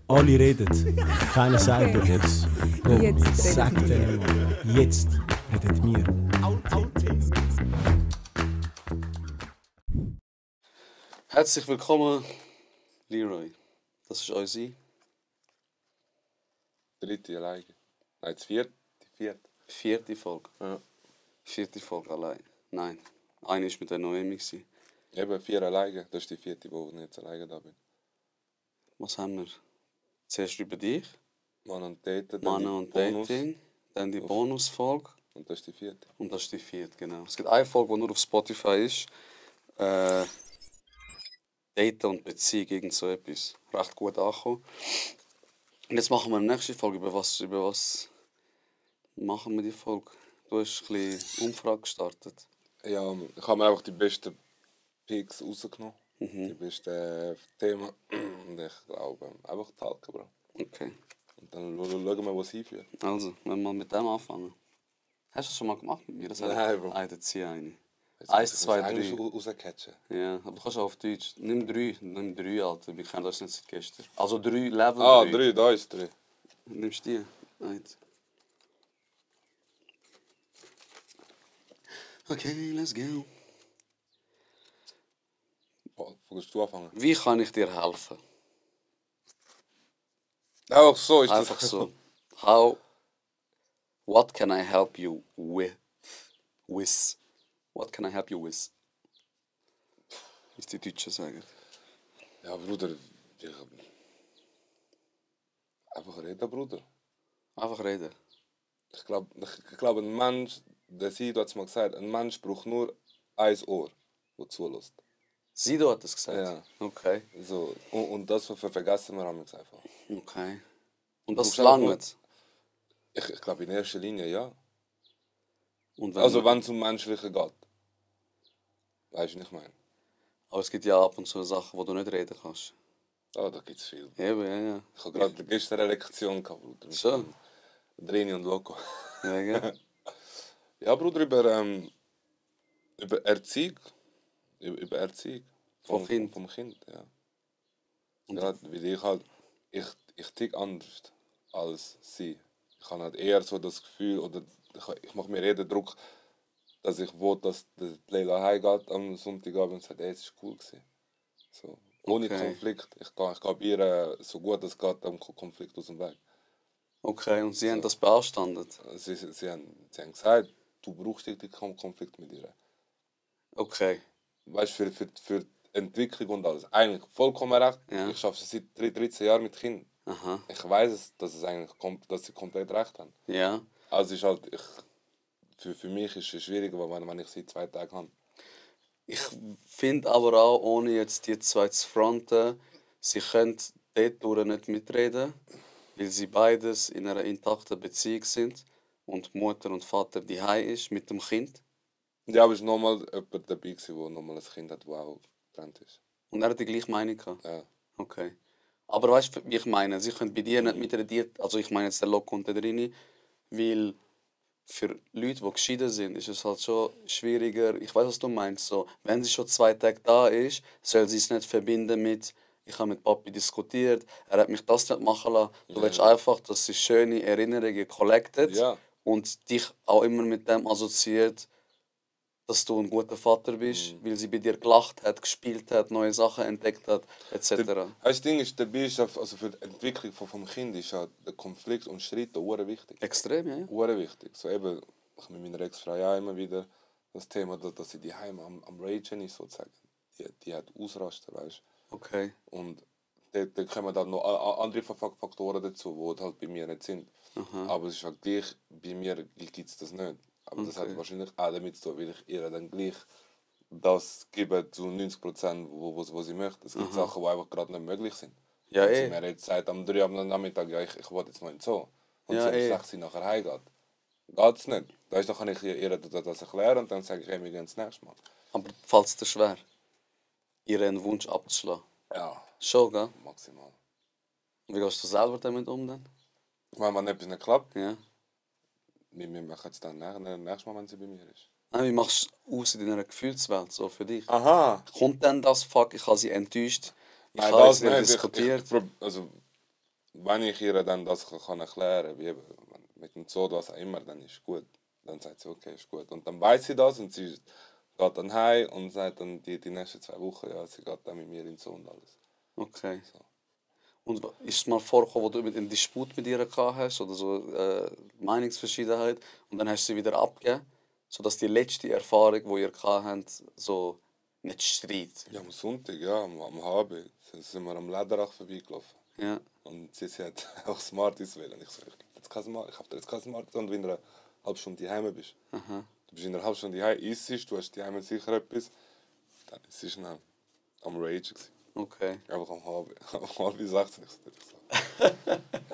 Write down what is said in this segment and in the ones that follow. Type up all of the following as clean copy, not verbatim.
Alle reden, keiner sagt doch jetzt. Komm, Jetzt sag redet denen mal. Jetzt redet wir. Herzlich willkommen, Leroy. Das ist unsere Dritte alleine. Nein, die vierte. vierte Folge. Ja. Vierte Folge allein. Nein, eine war mit der Noemi. Eben 4 alleine. Das ist die vierte, wo ich jetzt alleine da bin. Was haben wir? Zuerst über dich, Mann und Daten, dann Mann die und Bonus. Dating, dann die Bonusfolge Und das ist die vierte. und das ist die vierte, genau. Es gibt eine Folge, die nur auf Spotify ist. Daten und Beziehung, irgend so etwas. Recht gut angekommen. Und jetzt machen wir eine nächste Folge. Über was machen wir die Folge? Du hast ein bisschen Umfrage gestartet. Ja, ich habe mir einfach die besten Picks rausgenommen. Die besten Themen. Und ich glaube, einfach talken, Bro. Okay. Und dann schauen wir, wo es hinführt. Also, wenn wir mit dem anfangen. Hast du das schon mal gemacht mit mir? Das Nein, Bro. Dann zieh eine. Jetzt 1, muss ich 2, Englisch 3. rauscatchen. Ja, aber du kannst auch auf Deutsch. Nimm 3, Alter. Wir kennen das nicht seit gestern. Also 3, Level Ah, 3. 3, da ist 3. Nimmst du die? Eins. Okay, let's go. Willst du anfangen? Wie kann ich dir helfen? Einfach so ist Einfach das. so. What can I help you with? What can I help you with? Ist die Deutsche sagen. Ja, Bruder. Einfach reden, Bruder. Einfach reden. Ich glaube, ein Mensch, der Sido hat es mal gesagt, ein Mensch braucht nur ein Ohr, das zulässt. Sido hat das gesagt? Ja. Okay. So, und das vergessen wir einfach. Okay. Und das brauchst einfach langt? Ich glaube in erster Linie ja. Und wenn Also wenn es um Menschliche geht. Weißt du, was ich meine? Aber es gibt ja ab und zu Sachen, wo du nicht reden kannst. Oh, da gibt es viel. Eben, ja. Ich habe gerade gestern eine Lektion gehabt, Bruder. Mit So. Drini und Loco. Ja, gell? Ja, Bruder, über Erziehung. Über Erziehung. Vom Kind. Vom Kind, ja. Und Ja, weil ich tick anders als sie. Ich habe halt eher so das Gefühl, oder ich mache mir eher den Druck, dass ich will, dass die Leila heimgeht am Sonntagabend und sagt, ey, es war cool gewesen. So. Ohne Okay. Konflikt. Ich gehe ihr so gut es geht am Konflikt aus dem Weg. Okay, und sie haben das beanstandet? Sie haben gesagt, du brauchst den Konflikt mit ihr. Okay. Weißt du, für die Entwicklung und alles. Eigentlich vollkommen recht. Ja. Ich arbeite seit 13 Jahren mit Kindern. Aha. Ich weiß, dass sie komplett recht haben. Ja. Also ist halt, für mich ist es schwieriger, wenn ich sie 2 Tage habe. Ich finde aber auch, ohne jetzt die zwei zu fronten, sie können dort nicht mitreden, weil sie beides in einer intakten Beziehung sind und Mutter und Vater die ist mit dem Kind. Ja, aber es war nochmal jemand dabei, der nochmal ein Kind hat, das auch getrennt ist. Und er hat die gleiche Meinung gehabt. Ja. Okay. Aber weißt du, wie ich meine? Sie können bei dir nicht mitreden, also ich meine jetzt der Loco und der Drini, weil für Leute, die geschieden sind, ist es halt schon schwieriger. Ich weiß, was du meinst. So, wenn sie schon 2 Tage da ist, soll sie es nicht verbinden mit, ich habe mit Papi diskutiert, er hat mich das nicht machen lassen. Du willst einfach, dass sie schöne Erinnerungen collected Ja. und dich auch immer mit dem assoziiert, dass du ein guter Vater bist, weil sie bei dir gelacht hat, gespielt hat, neue Sachen entdeckt hat, etc. Das Ding ist, dabei ist also für die Entwicklung vom Kind ist ja der Konflikt und Streit auch wichtig. Extrem, ja. Ure wichtig. So eben, ich mit meiner Ex-Frau ja immer wieder das Thema, dass sie die Heim am Ragen ist sozusagen. Die hat Ausraster, weißt du. Okay. Und da kommen dann noch andere Faktoren dazu, die halt bei mir nicht sind. Aber es ist halt gleich, bei mir gibt es das nicht. Aber das hat wahrscheinlich auch damit zu tun, weil ich ihr dann gleich das gebe zu 90%, wo sie möchte. Es gibt Sachen, die einfach gerade nicht möglich sind. Ja, Wenn sie eh. mir jetzt sagt, am 3 am Nachmittag, ja, ich will jetzt mal in den Zoo. Und Ja, sie um 6 Uhr nachher heimgeht. Geht's nicht. Dann kann ich ihr das erklären und dann sage ich, hey, wir gehen das nächste Mal. Aber fällt es dir schwer, ihren Wunsch abzuschlagen? Ja, Schon, gell? maximal. Wie gehst du selber damit um dann? Wenn etwas nicht klappt, Ja. wir machen es dann nächstes Mal, wenn sie bei mir ist. Nein, wie machst du aus in deiner Gefühlswelt, so für dich? Aha. Kommt dann das, fuck, ich habe sie enttäuscht, Nein, habe das jetzt nicht nicht. diskutiert. Also, wenn ich ihr dann das kann erklären, wie eben mit dem Zoo, was auch immer, dann ist gut. Dann sagt sie, okay, ist gut. Und dann weiß sie das und sie geht dann heim und sagt dann die nächsten 2 Wochen, ja, sie geht dann mit mir in den Zoo und alles. Okay. So. Und ist es mal vorgekommen, wo du einen Disput mit ihr gehabt hast oder so Meinungsverschiedenheit und dann hast du sie wieder abgegeben, sodass die letzte Erfahrung, die ihr gehabt habt, so nicht Streit. Ja, am Sonntag, ja, am HB, sind wir am Lederach vorbeigelaufen. Ja. Und sie hat auch Smarties wählen. Ich so, ich habe jetzt kein Smarties. Und wenn du eine halbe Stunde daheim bist, Aha. du bist in einer halben Stunde daheim, isst, du hast daheim sicher etwas, dann ist es schnell am Rage gewesen. Okay. Einfach am halb 16.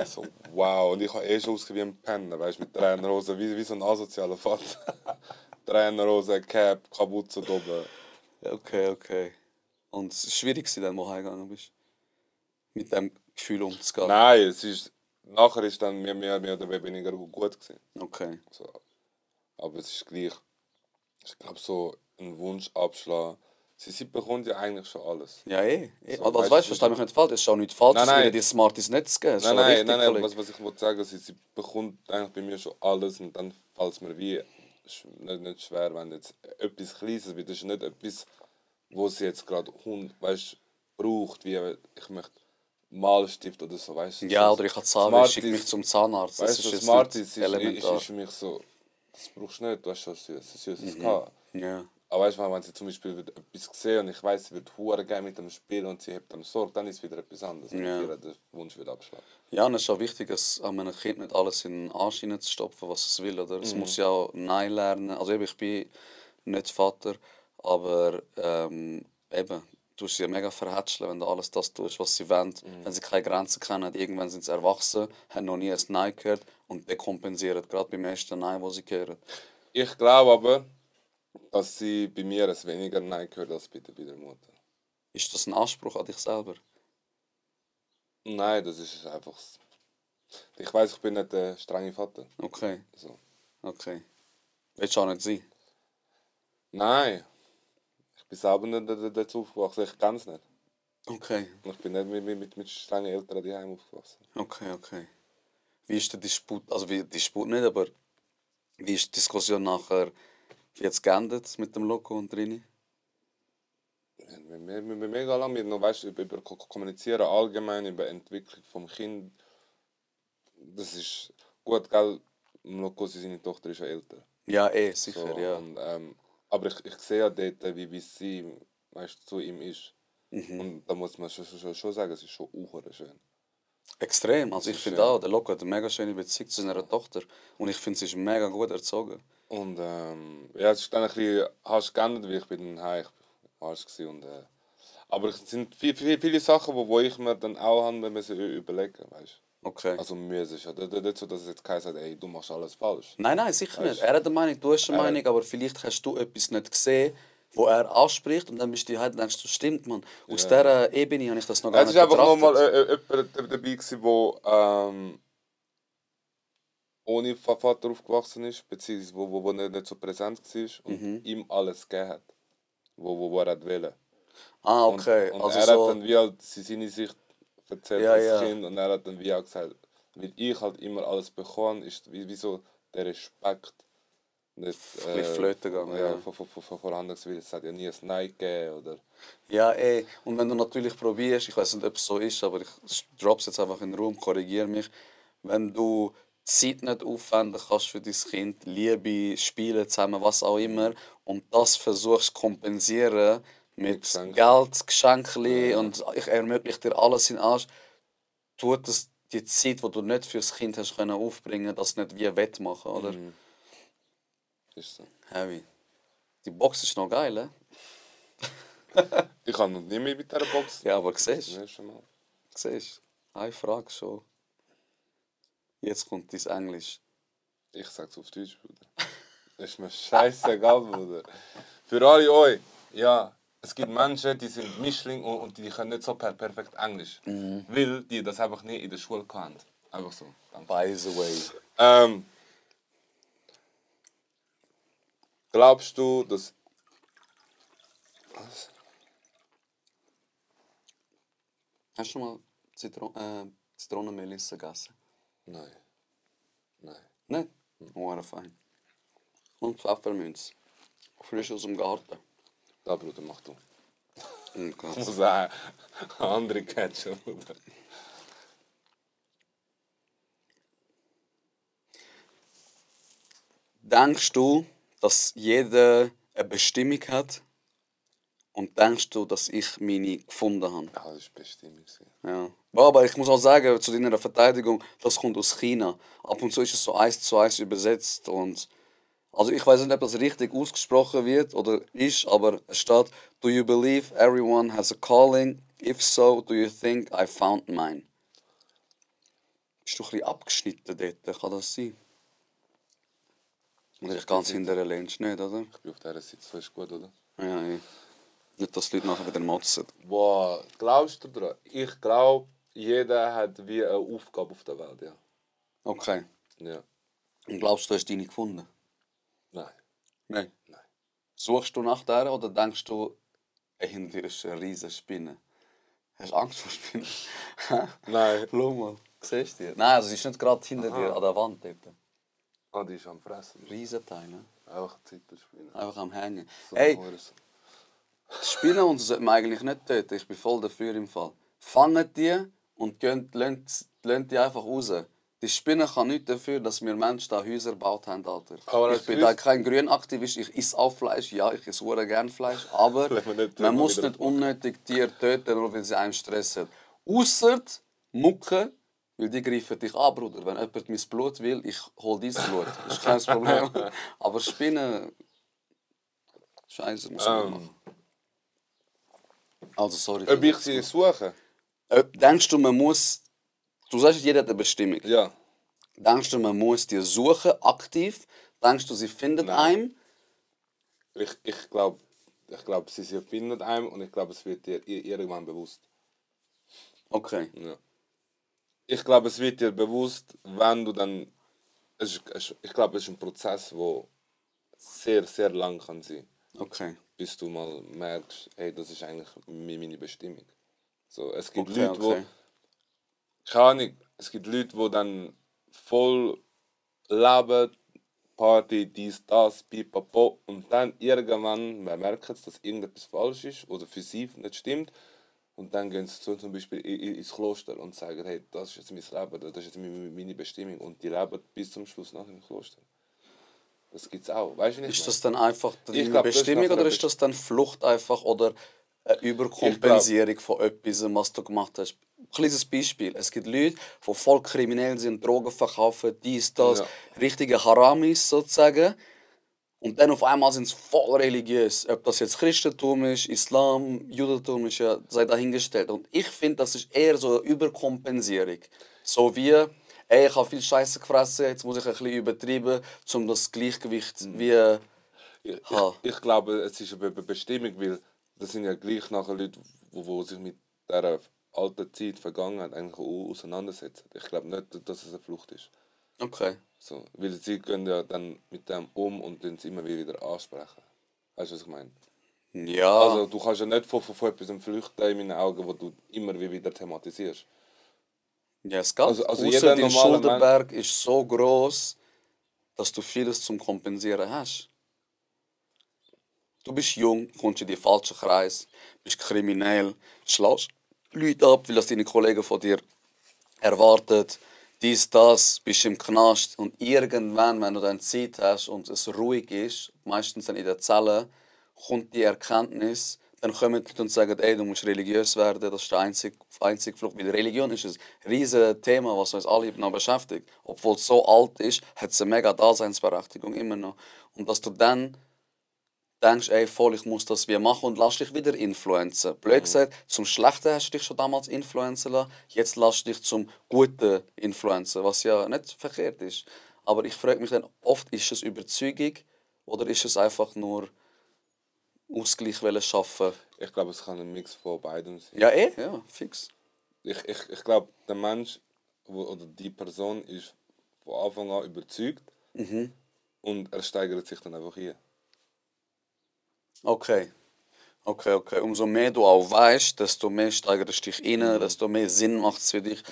Ich so, wow. Und ich habe schon ausgesehen wie ein Penner, weißt du, mit Trainerhosen, wie so ein asozialer Vater. Trainerhosen, Cap, Kapuze da oben. Okay, okay. Und es war schwierig, dann, wo du heimgegangen bist? Mit dem Gefühl umzugehen? Nein, nachher ist dann mehr oder weniger gut gewesen. Okay. So. Aber es ist gleich, ich glaube, so ein Wunsch abschlagen. Sie bekommt ja eigentlich schon alles. Ja, eh. So, Also, weißt weißt du, du, versteh mich nicht falsch. Es ist auch nichts Falsches, Nein, nein. ihnen die Smarties nicht zu geben. Es ist Nein, schon nein, richtig, nein, Kollege. was ich wollte sagen, sie bekommt eigentlich bei mir schon alles und dann fällt es mir wie nicht schwer, wenn jetzt etwas Kleines wird. Das ist nicht etwas, wo sie jetzt gerade weißt, braucht, wie ich möchte Malstift oder so, weißt du. Ja, so, oder ich habe Zahnweh, schick mich Smarties, zum Zahnarzt. Das weißt ist du, jetzt Smarties nicht ist elementar. für mich so, das brauchst du nicht, du hast schon Süßes gehabt. Ja. Aber weißt du, wenn sie zum Beispiel etwas sehen und ich weiß, sie wird hure gerne mit dem Spiel und sie hat dann Sorge, dann ist es wieder etwas anderes. Und Ja. ihr den Wunsch wieder abschlagen. Ja, und es ist auch wichtig, dass an einem Kind nicht alles in den Arsch zu stopfen, was es will. Oder? Es muss ja auch Nein lernen. Also eben, ich bin nicht Vater, aber eben, du tust sie mega verhätscheln, wenn du alles das tust, was sie wollen. Wenn sie keine Grenzen kennen, irgendwann sind sie erwachsen, haben noch nie ein Nein gehört und dekompensieren, gerade beim ersten Nein, wo sie hören. Ich glaube aber, dass sie bei mir es weniger Nein gehört als bei der Mutter. Ist das ein Anspruch an dich selber? Nein, das ist einfach. Ich weiß, ich bin nicht der strenge Vater. Okay, So. okay. Willst du auch nicht sein? Nein, ich bin selber nicht dazu aufgewachsen. Ich kenne es nicht. Okay, Ich bin nicht mit strengen Eltern daheim aufgewachsen. okay, okay. Wie ist der Disput, also wie Disput nicht, aber wie ist die Diskussion nachher jetzt geendet mit dem Loco und Rini? Mega lang mit noch, weißt, über Kommunizieren allgemein, über Entwicklung vom Kind. Das ist gut, gell? Loco, seine Tochter ist ja älter. Ja, sicher, So, ja. und, aber ich sehe ja dort, wie sie weißt, zu ihm ist. Und da muss man schon sagen, es ist schon schön. Extrem. Also ich ist finde schön. auch, der Loco hat eine mega schöne Beziehung zu seiner Tochter. Und ich finde, sie ist mega gut erzogen. Und ja, es ist dann ein bisschen harsch geändert, weil ich bin dann heim, ich war harsch gewesen und aber es sind viele Sachen, wo ich mir dann auch haben müssen überlegen, weißt. Okay. Also müssen ja, nicht so, dass es jetzt keiner sagt, ey, du machst alles falsch. Nein, nein, sicher Weißt nicht. Er hat eine Meinung, du hast eine Er- Meinung, aber vielleicht hast du etwas nicht gesehen, wo er anspricht und dann bist du halt und denkst, du stimmt, man. Aus dieser Ebene habe ich das noch gar Es nicht ist einfach betrachtet. nochmal jemand dabei gewesen, wo ohne Vater aufgewachsen ist, beziehungsweise wo nicht so präsent war und ihm alles gegeben hat, wo er hat wollte. Ah, okay. Und Also er hat so, dann wie halt seine Sicht erzählt Ja, als ja. Kind und er hat dann wie auch gesagt, weil ich halt immer alles bekommen, ist wie so der Respekt nicht bisschen flöten gegangen, ja. vorhanden gewesen, weil es hat ja nie ein Nein gegeben oder... ja, und wenn du natürlich probierst, ich weiß nicht, ob es so ist, aber ich drop's jetzt einfach in den Raum, korrigiere mich, wenn du Zeit nicht aufwenden kannst für dein Kind, Liebe, Spielen zusammen, was auch immer, und das versuchst zu kompensieren mit Geschenke. Geld, Geschenken und ich ermögliche dir alles in Arsch, tut es die Zeit, die du nicht fürs Kind hast können aufbringen, das nicht wie wettmachen, oder? Ist so. Heavy. Die Box ist noch geil, eh? Ich habe noch nie mehr mit dieser Box. Ja, aber siehst Das erste Mal. siehst eine Frage schon. Jetzt kommt dein Englisch. Ich sag's auf Deutsch, Bruder. Ist mir scheißegal, Bruder. Für alle euch, ja, es gibt Menschen, die sind Mischling und die können nicht so perfekt Englisch. Weil die das einfach nie in der Schule hatten. Einfach so. Danke. By the way. Glaubst du, dass... Was? Hast du schon mal Zitronenmelisse gegessen? Nein. Nicht? Oh, fein. Und Pfefferminz. Frisch aus dem Garten. Da, Bruder, mach du. Oh Ich Gott. muss sagen, andere catchen, Bruder. Denkst du, dass jeder eine Bestimmung hat? Und denkst du, dass ich meine gefunden habe? Ja, das ist Bestimmung. Ja. Aber ich muss auch sagen, zu deiner Verteidigung, das kommt aus China. Ab und zu ist es so 1:1 übersetzt. Und also ich weiß nicht, ob das richtig ausgesprochen wird oder ist, aber es steht: Do you believe everyone has a calling? If so, do you think I found mine? Bist du ein bisschen abgeschnitten dort? Kann das sein? Oder ich ganz hinter der lehnst nicht, oder? Ich bin auf dieser Seite, das ist gut, oder? Ja, ja. Nicht, dass die Leute nachher wieder motzen. Boah, glaubst du daran? Ich glaube, jeder hat wie eine Aufgabe auf der Welt, ja. Okay. Ja. Und glaubst du, hast deine gefunden? Nein. Nein. Nein. Suchst du nach der oder denkst du, hinter dir ist eine riesige Spinne? Hast du Angst vor Spinnen? Nein. Schau mal, siehst du die? Nein, also sie ist nicht gerade hinter dir an der Wand dort. Ah, die ist am Fressen. Riesenteil, ne? Einfach Zitterspinnen. Einfach am Hängen. So Hey, Ures. die Spinnen und so sollten wir eigentlich nicht töten. Ich bin voll dafür im Fall. Fangen die und lassen die einfach raus. Die Spinne kann nichts dafür, dass wir Menschen da Häuser gebaut haben, Alter. Aber Ich das bin da ist- kein Grünaktivist, ich esse auch Fleisch. Ja, ich esse sehr gerne Fleisch, aber Lassen wir nicht man mal muss wieder nicht aufmachen. unnötig Tiere töten, nur weil sie einen stressen. Ausser Mucke, weil die greifen dich an, Bruder. Wenn jemand mein Blut will, ich hol dein Blut. Das ist kein Problem. Aber Spinnen... Scheiße, muss man machen. Also, sorry. Ob ich sie suche? Denkst du, man muss... Du sagst, jeder hat eine Bestimmung. Ja. Denkst du, man muss die suchen, aktiv? Denkst du, sie findet Nein. einen? Ich glaub, sie finden einem und ich glaube, es wird dir irgendwann bewusst. Okay. Ja. Ich glaube, es wird dir bewusst, wenn du dann... Ich glaube, es ist ein Prozess, der sehr, sehr lang kann sein. Okay. Bis du mal merkst, hey, das ist eigentlich meine Bestimmung. So, es gibt Okay, Leute, okay. keine Ahnung, es gibt Leute, die dann voll leben, Party, dies, das, pipapo, und dann irgendwann merken sie, dass irgendetwas falsch ist oder für sie nicht stimmt. Und dann gehen sie zum Beispiel ins Kloster und sagen, hey, das ist jetzt mein Leben, das ist jetzt meine Bestimmung. Und die leben bis zum Schluss nach im Kloster. Das gibt es auch. Weißt du nicht? Ist das dann einfach Ich deine glaub, das ist Bestimmung nachher oder eine ist das dann Flucht einfach oder eine Überkompensierung von etwas, was du gemacht hast? Ein kleines Beispiel. Es gibt Leute, die voll kriminell sind, Drogen verkaufen, dies, das, Ja. richtige Haramis sozusagen. Und dann auf einmal sind sie voll religiös. Ob das jetzt Christentum ist, Islam, Judentum ist ja sei dahingestellt. Und ich finde, das ist eher so eine Überkompensierung. So wie, ey, ich habe viel Scheiße gefressen, jetzt muss ich ein bisschen übertreiben, um das Gleichgewicht wie haben. Ich glaube, es ist eine Bestimmung, weil das sind ja gleich nachher Leute, die sich mit dieser alten Zeit, Vergangenheit eigentlich auseinandersetzen. Ich glaube nicht, dass es eine Flucht ist. Okay. So, weil sie gehen ja dann mit dem um und dann es immer wieder ansprechen. Weißt du, was ich meine? Ja, Also du kannst ja nicht von etwas flüchten in meinen Augen, wo du immer wieder thematisierst. ja, es geht. Also Ausser jeder dein normale Schuldenberg ist so groß, dass du vieles zum Kompensieren hast. Du bist jung, kommst in die falschen Kreis, bist kriminell, schlägst Leute ab, weil das deine Kollegen von dir erwarten. Dies, das, bist im Knast. Und irgendwann, wenn du dann Zeit hast und es ruhig ist, meistens dann in der Zelle, kommt die Erkenntnis, dann kommen die Leute und sagen, ey, du musst religiös werden, das ist der einzige Flucht. Weil Religion ist ein riesiges Thema, was uns alle noch beschäftigt. Obwohl es so alt ist, hat es eine mega Daseinsberechtigung immer noch. Und dass du dann denkst, ey, voll, ich muss das wie machen und lass dich wieder influenzen. Blöd gesagt, zum Schlechten hast du dich schon damals influenzen lassen, jetzt lass dich zum Guten influenzen, was ja nicht verkehrt ist. Aber ich frage mich dann, oft ist es Überzeugung oder ist es einfach nur Ausgleich wollen schaffen? Ich glaube, es kann ein Mix von beidem sein. Ja, ja, fix. Ich glaube, der Mensch oder die Person ist von Anfang an überzeugt und er steigert sich dann einfach hier. Okay. Okay, okay. Umso mehr du auch weißt, desto mehr steigerst du dich rein, desto mehr Sinn macht es für dich.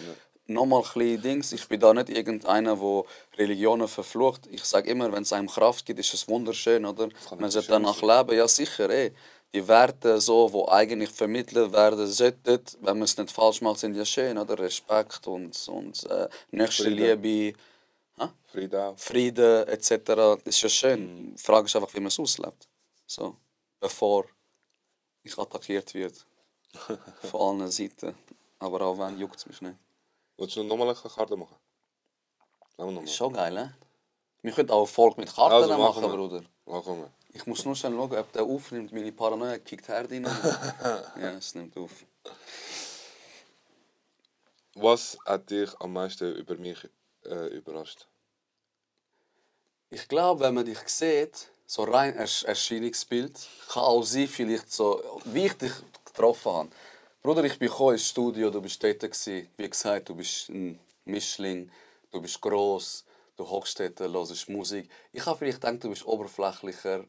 Nochmal ein bisschen Dings. Ich bin da nicht irgendeiner, der Religionen verflucht. Ich sage immer, wenn es einem Kraft gibt, ist es wunderschön, oder? Man sollte danach leben. Ja, sicher, ey. Die Werte, so, die eigentlich vermittelt werden sollten, wenn man es nicht falsch macht, sind ja schön, oder? Respekt und Nächstenliebe, Frieden auch. Frieden etc. Das ist ja schön. Die Frage ist einfach, wie man es auslebt. So, bevor ich attackiert werde. Von allen Seiten. Aber auch wenn, juckt es mich nicht. Willst du nochmal eine Karte machen? Ist schon geil, ne? Wir können auch eine Folge mit Karten Also, machen, machen wir. Bruder. Machen wir. Ich muss nur schnell schauen, ob der aufnimmt. Meine Paranoia kickt her rein. Ja, es nimmt auf. Was hat dich am meisten über mich überrascht? Ich glaube, wenn man dich sieht, so rein Erscheinungsbild, kann auch sein, vielleicht so, wie ich dich getroffen habe. Bruder, ich bin ins Studio, du bist dort gewesen. Wie gesagt, du bist ein Mischling, du bist gross, du hockst dort, hörst Musik. Ich habe vielleicht gedacht, du bist oberflächlicher,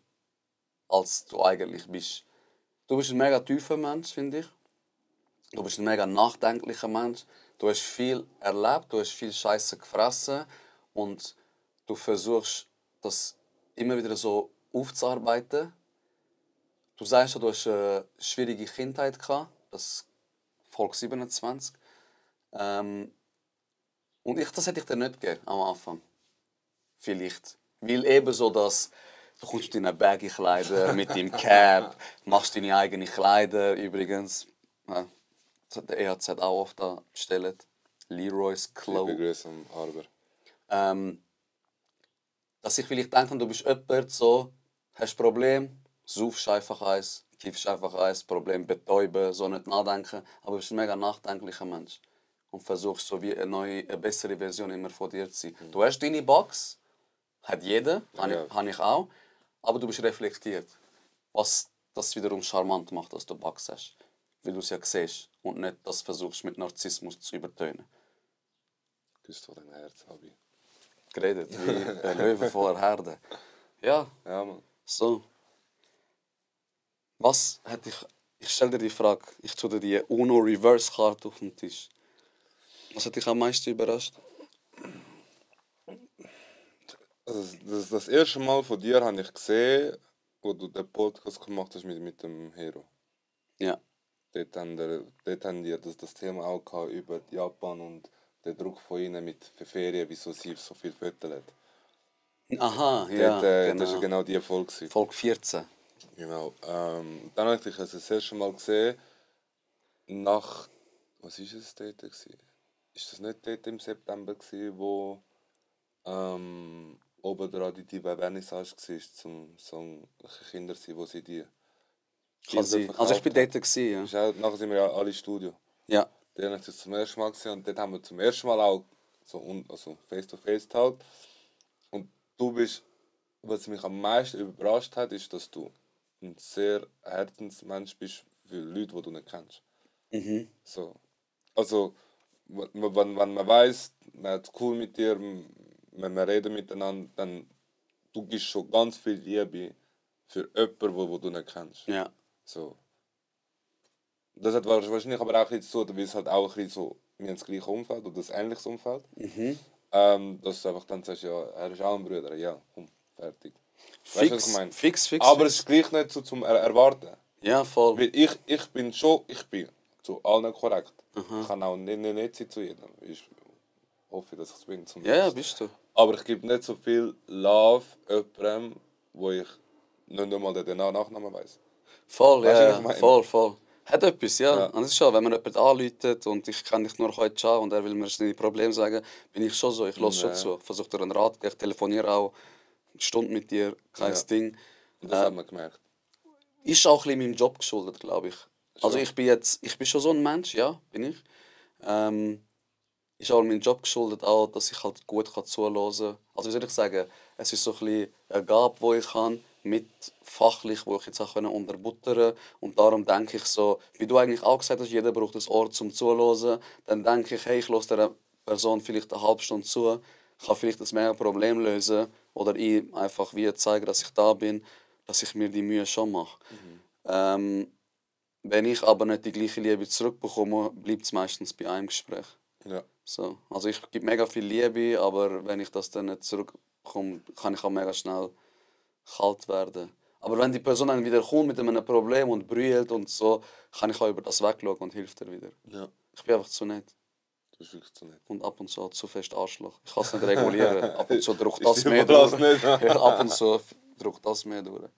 als du eigentlich bist. Du bist ein mega tiefer Mensch, finde ich. Du bist ein mega nachdenklicher Mensch. Du hast viel erlebt, du hast viel Scheiße gefressen und du versuchst, das immer wieder so aufzuarbeiten. Du sagst ja, du hast eine schwierige Kindheit gehabt, das Folge 27. Und das hätte ich dir nicht gegeben am Anfang. Vielleicht. Weil eben so, dass du kommst mit deinen Baggy-Kleider, mit deinem Cap, machst deine eigenen Kleider. Übrigens, der EHZ hat auch oft da bestellt. Leroy's Liebe Clothes. Grüße am Harber. Dass ich vielleicht denke, du bist jemand so, hast ein Problem, saufst einfach eins, kiffst einfach eins, Problem betäuben, so nicht nachdenken. Aber du bist ein mega nachdenklicher Mensch. Und versuchst so wie eine bessere Version immer von dir zu sein. Du hast deine Box, hat jeder, habe ich auch. Aber du bist reflektiert. Was das wiederum charmant macht, dass du Box hast. Weil du es ja siehst und nicht das versuchst mit Narzissmus zu übertönen. Küsst vor dein Herz, Abi. Geredet, wie ein Löwe vor der Herde. Ja, Ja, Mann. so. Was hätte ich stelle dir die Frage, ich tue dir die UNO Reverse Karte auf den Tisch. Was hat dich am meisten überrascht? Also das erste Mal von dir habe ich gesehen, wo du den Podcast gemacht hast mit dem Hero. Ja. Dort haben die das Thema auch gehabt über Japan und den Druck von ihnen mit Ferien, wieso sie so viel Fotos hat. Aha, Dort, ja, Das war genau. genau die Folge. Folge 14. Genau. Dann habe ich dich das erste Mal gesehen, nach. Was war es dort? Ist das nicht dort im September, wo oben dran die Vernissage war, zum so Kinder sein, wo sie die. Kann sein. Also ich bin dort gewesen, ja. Nachher sind wir ja alle im Studio. Ja. Dort habe ich das zum ersten Mal gesehen und dort haben wir zum ersten Mal auch so face-to-face halt. Und du bist, was mich am meisten überrascht hat, ist, dass du ein sehr Herzensmensch bist für Leute, die du nicht kennst. Mhm. So. Also, wenn man weiß, man hat es cool mit dir, wenn wir reden miteinander, dann du gibst schon ganz viel Liebe für jemanden, wo du nicht kennst. Ja. So. Das hat wahrscheinlich aber auch jetzt so, weil es halt auch ein bisschen so, wir haben das gleiche Umfeld oder das ähnliches Umfeld. Mhm. Dass du einfach dann sagst, ja, er ist auch ein Bruder, ja, komm, fertig. Weißt du, Fix, was ich meine? fix. Aber es ist gleich nicht so zum Erwarten. Ja, voll. Weil ich bin zu allen korrekt. Ich kann auch nicht sein zu jedem. Ich hoffe, dass ich es bin. Ja, bist du. Aber ich gebe nicht so viel Love jemandem, wo ich nicht einmal den Nachnamen weiss. Voll, Weißt du, was ja, ich meine? voll. Hat etwas, ja. Ja. Und das ist schon, wenn man jemanden anruft und ich kann dich nur heute schauen und er will mir seine Probleme sagen, bin ich schon so, ich höre schon zu. Ich versuche dir einen Rat, ich telefoniere auch eine Stunde mit dir, kein Ding. Und das hat man gemerkt. Ist auch ein bisschen meinem Job geschuldet, glaube ich. Also ich bin schon so ein Mensch, ja, bin ich. Ist auch meinem Job geschuldet, auch, dass ich halt gut zuhören kann. Also wie soll ich sagen, es ist so ein bisschen eine Gabe, die ich habe, mit fachlich, wo ich jetzt auch unterbuttern. Und darum denke ich so, wie du eigentlich auch gesagt hast, jeder braucht ein Ohr zum Zuhören. Dann denke ich, hey, ich höre dieser Person vielleicht eine halbe Stunde zu, kann vielleicht das mega Problem lösen oder ihm einfach wie zeigen, dass ich da bin, dass ich mir die Mühe schon mache. Wenn ich aber nicht die gleiche Liebe zurückbekomme, bleibt es meistens bei einem Gespräch. Ja. So. Also ich gebe mega viel Liebe, aber wenn ich das dann nicht zurückbekomme, kann ich auch mega schnell kalt werden. Aber wenn die Person dann wieder kommt mit einem Problem und brüllt und so, kann ich auch über das wegschauen und hilft ihr wieder. Ja. Ich bin einfach zu nett. Das ist wirklich so nett. Und ab und zu zu fest Arschloch. Ich kann es nicht regulieren. Ab und zu drückt Ich das mehr überlass durch. nicht. Ja, ab und zu drückt das mehr durch.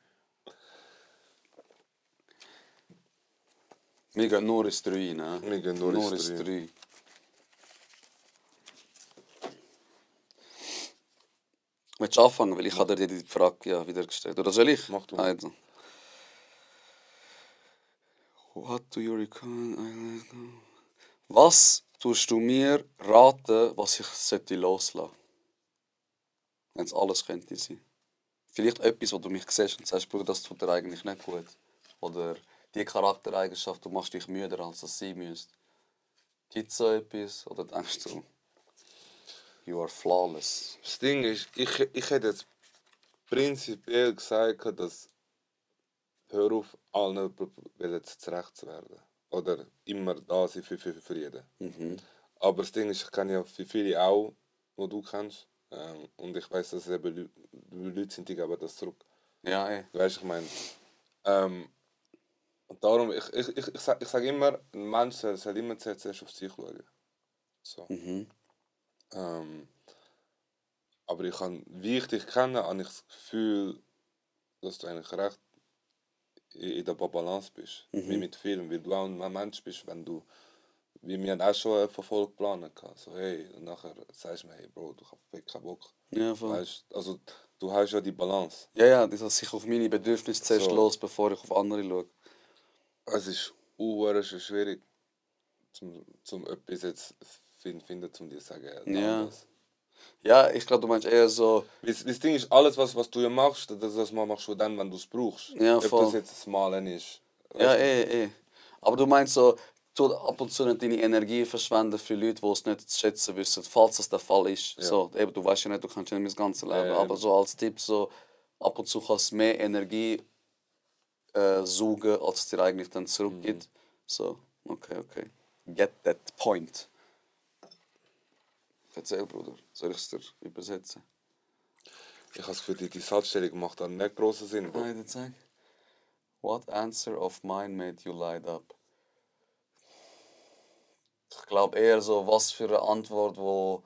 Wir gehen nur ins 3, ne? Wir gehen nur ins 3. 3. Willst du anfangen? Weil ich habe dir die Frage ja wieder gestellt. Oder soll ich? Mach du. Also. What do you reckon? Was tust du mir raten, was ich loslassen sollte? Wenn es alles könnte sein. Vielleicht etwas, wo du mich siehst und sagst, Bruder, das tut dir eigentlich nicht gut. Oder die Charaktereigenschaft, du machst dich müder, als es sein müsste. Gibt es so etwas? Oder denkst du, you are flawless? Das Ding ist, ich hätte jetzt prinzipiell gesagt, dass hör auf, allen zurecht zu werden. Oder immer da sein für jeden. Aber das Ding ist, ich kenne ja viele auch, die du kennst. Und ich weiß, dass es eben Leute sind, die geben das zurück. Ja, ey. Weißt du, ich meine. Und darum, ich sage immer, ein Mensch soll immer zuerst auf sich schauen. So. Aber wie ich dich kenne, habe ich das Gefühl, dass du eigentlich recht in der Balance bist. Wie mit vielen, weil du auch ein Mensch bist, wenn du, wie wir haben auch schon einen Verfolg geplant haben. So, hey, und nachher sagst du mir, hey Bro, du hast keinen Bock. Ja, voll. Weißt, also du hast ja die Balance. Ja, das heißt, ich auf meine Bedürfnisse zuerst So. los, bevor ich auf andere schaue. Es ist schwierig, zum etwas jetzt finden, um dir zu sagen, Ja. das. Ja, ich glaube, du meinst eher so. Das Ding ist, alles, was du ja machst, das machst du dann, wenn du es brauchst. Ja, Ob voll. das jetzt das Malen ist. Ja, weißt du? eh. Aber du meinst so, tu ab und zu nicht deine Energie verschwenden für Leute, die es nicht zu schätzen wissen, falls das der Fall ist. Ja. So, eben, du weißt ja nicht, du kannst ja nicht das ganze Leben. Ja, aber eben. so als Tipp, so, ab und zu kannst du mehr Energie saugen, als es dir eigentlich dann zurückgibt. So, okay. Get that point. Erzähl, Bruder. Soll ich es dir übersetzen? Ich habe das Gefühl, die Satzstellung macht dann nicht grossen Sinn. Bro. Nein, sag. What answer of mine made you light up? Ich glaube eher so, was für eine Antwort, wo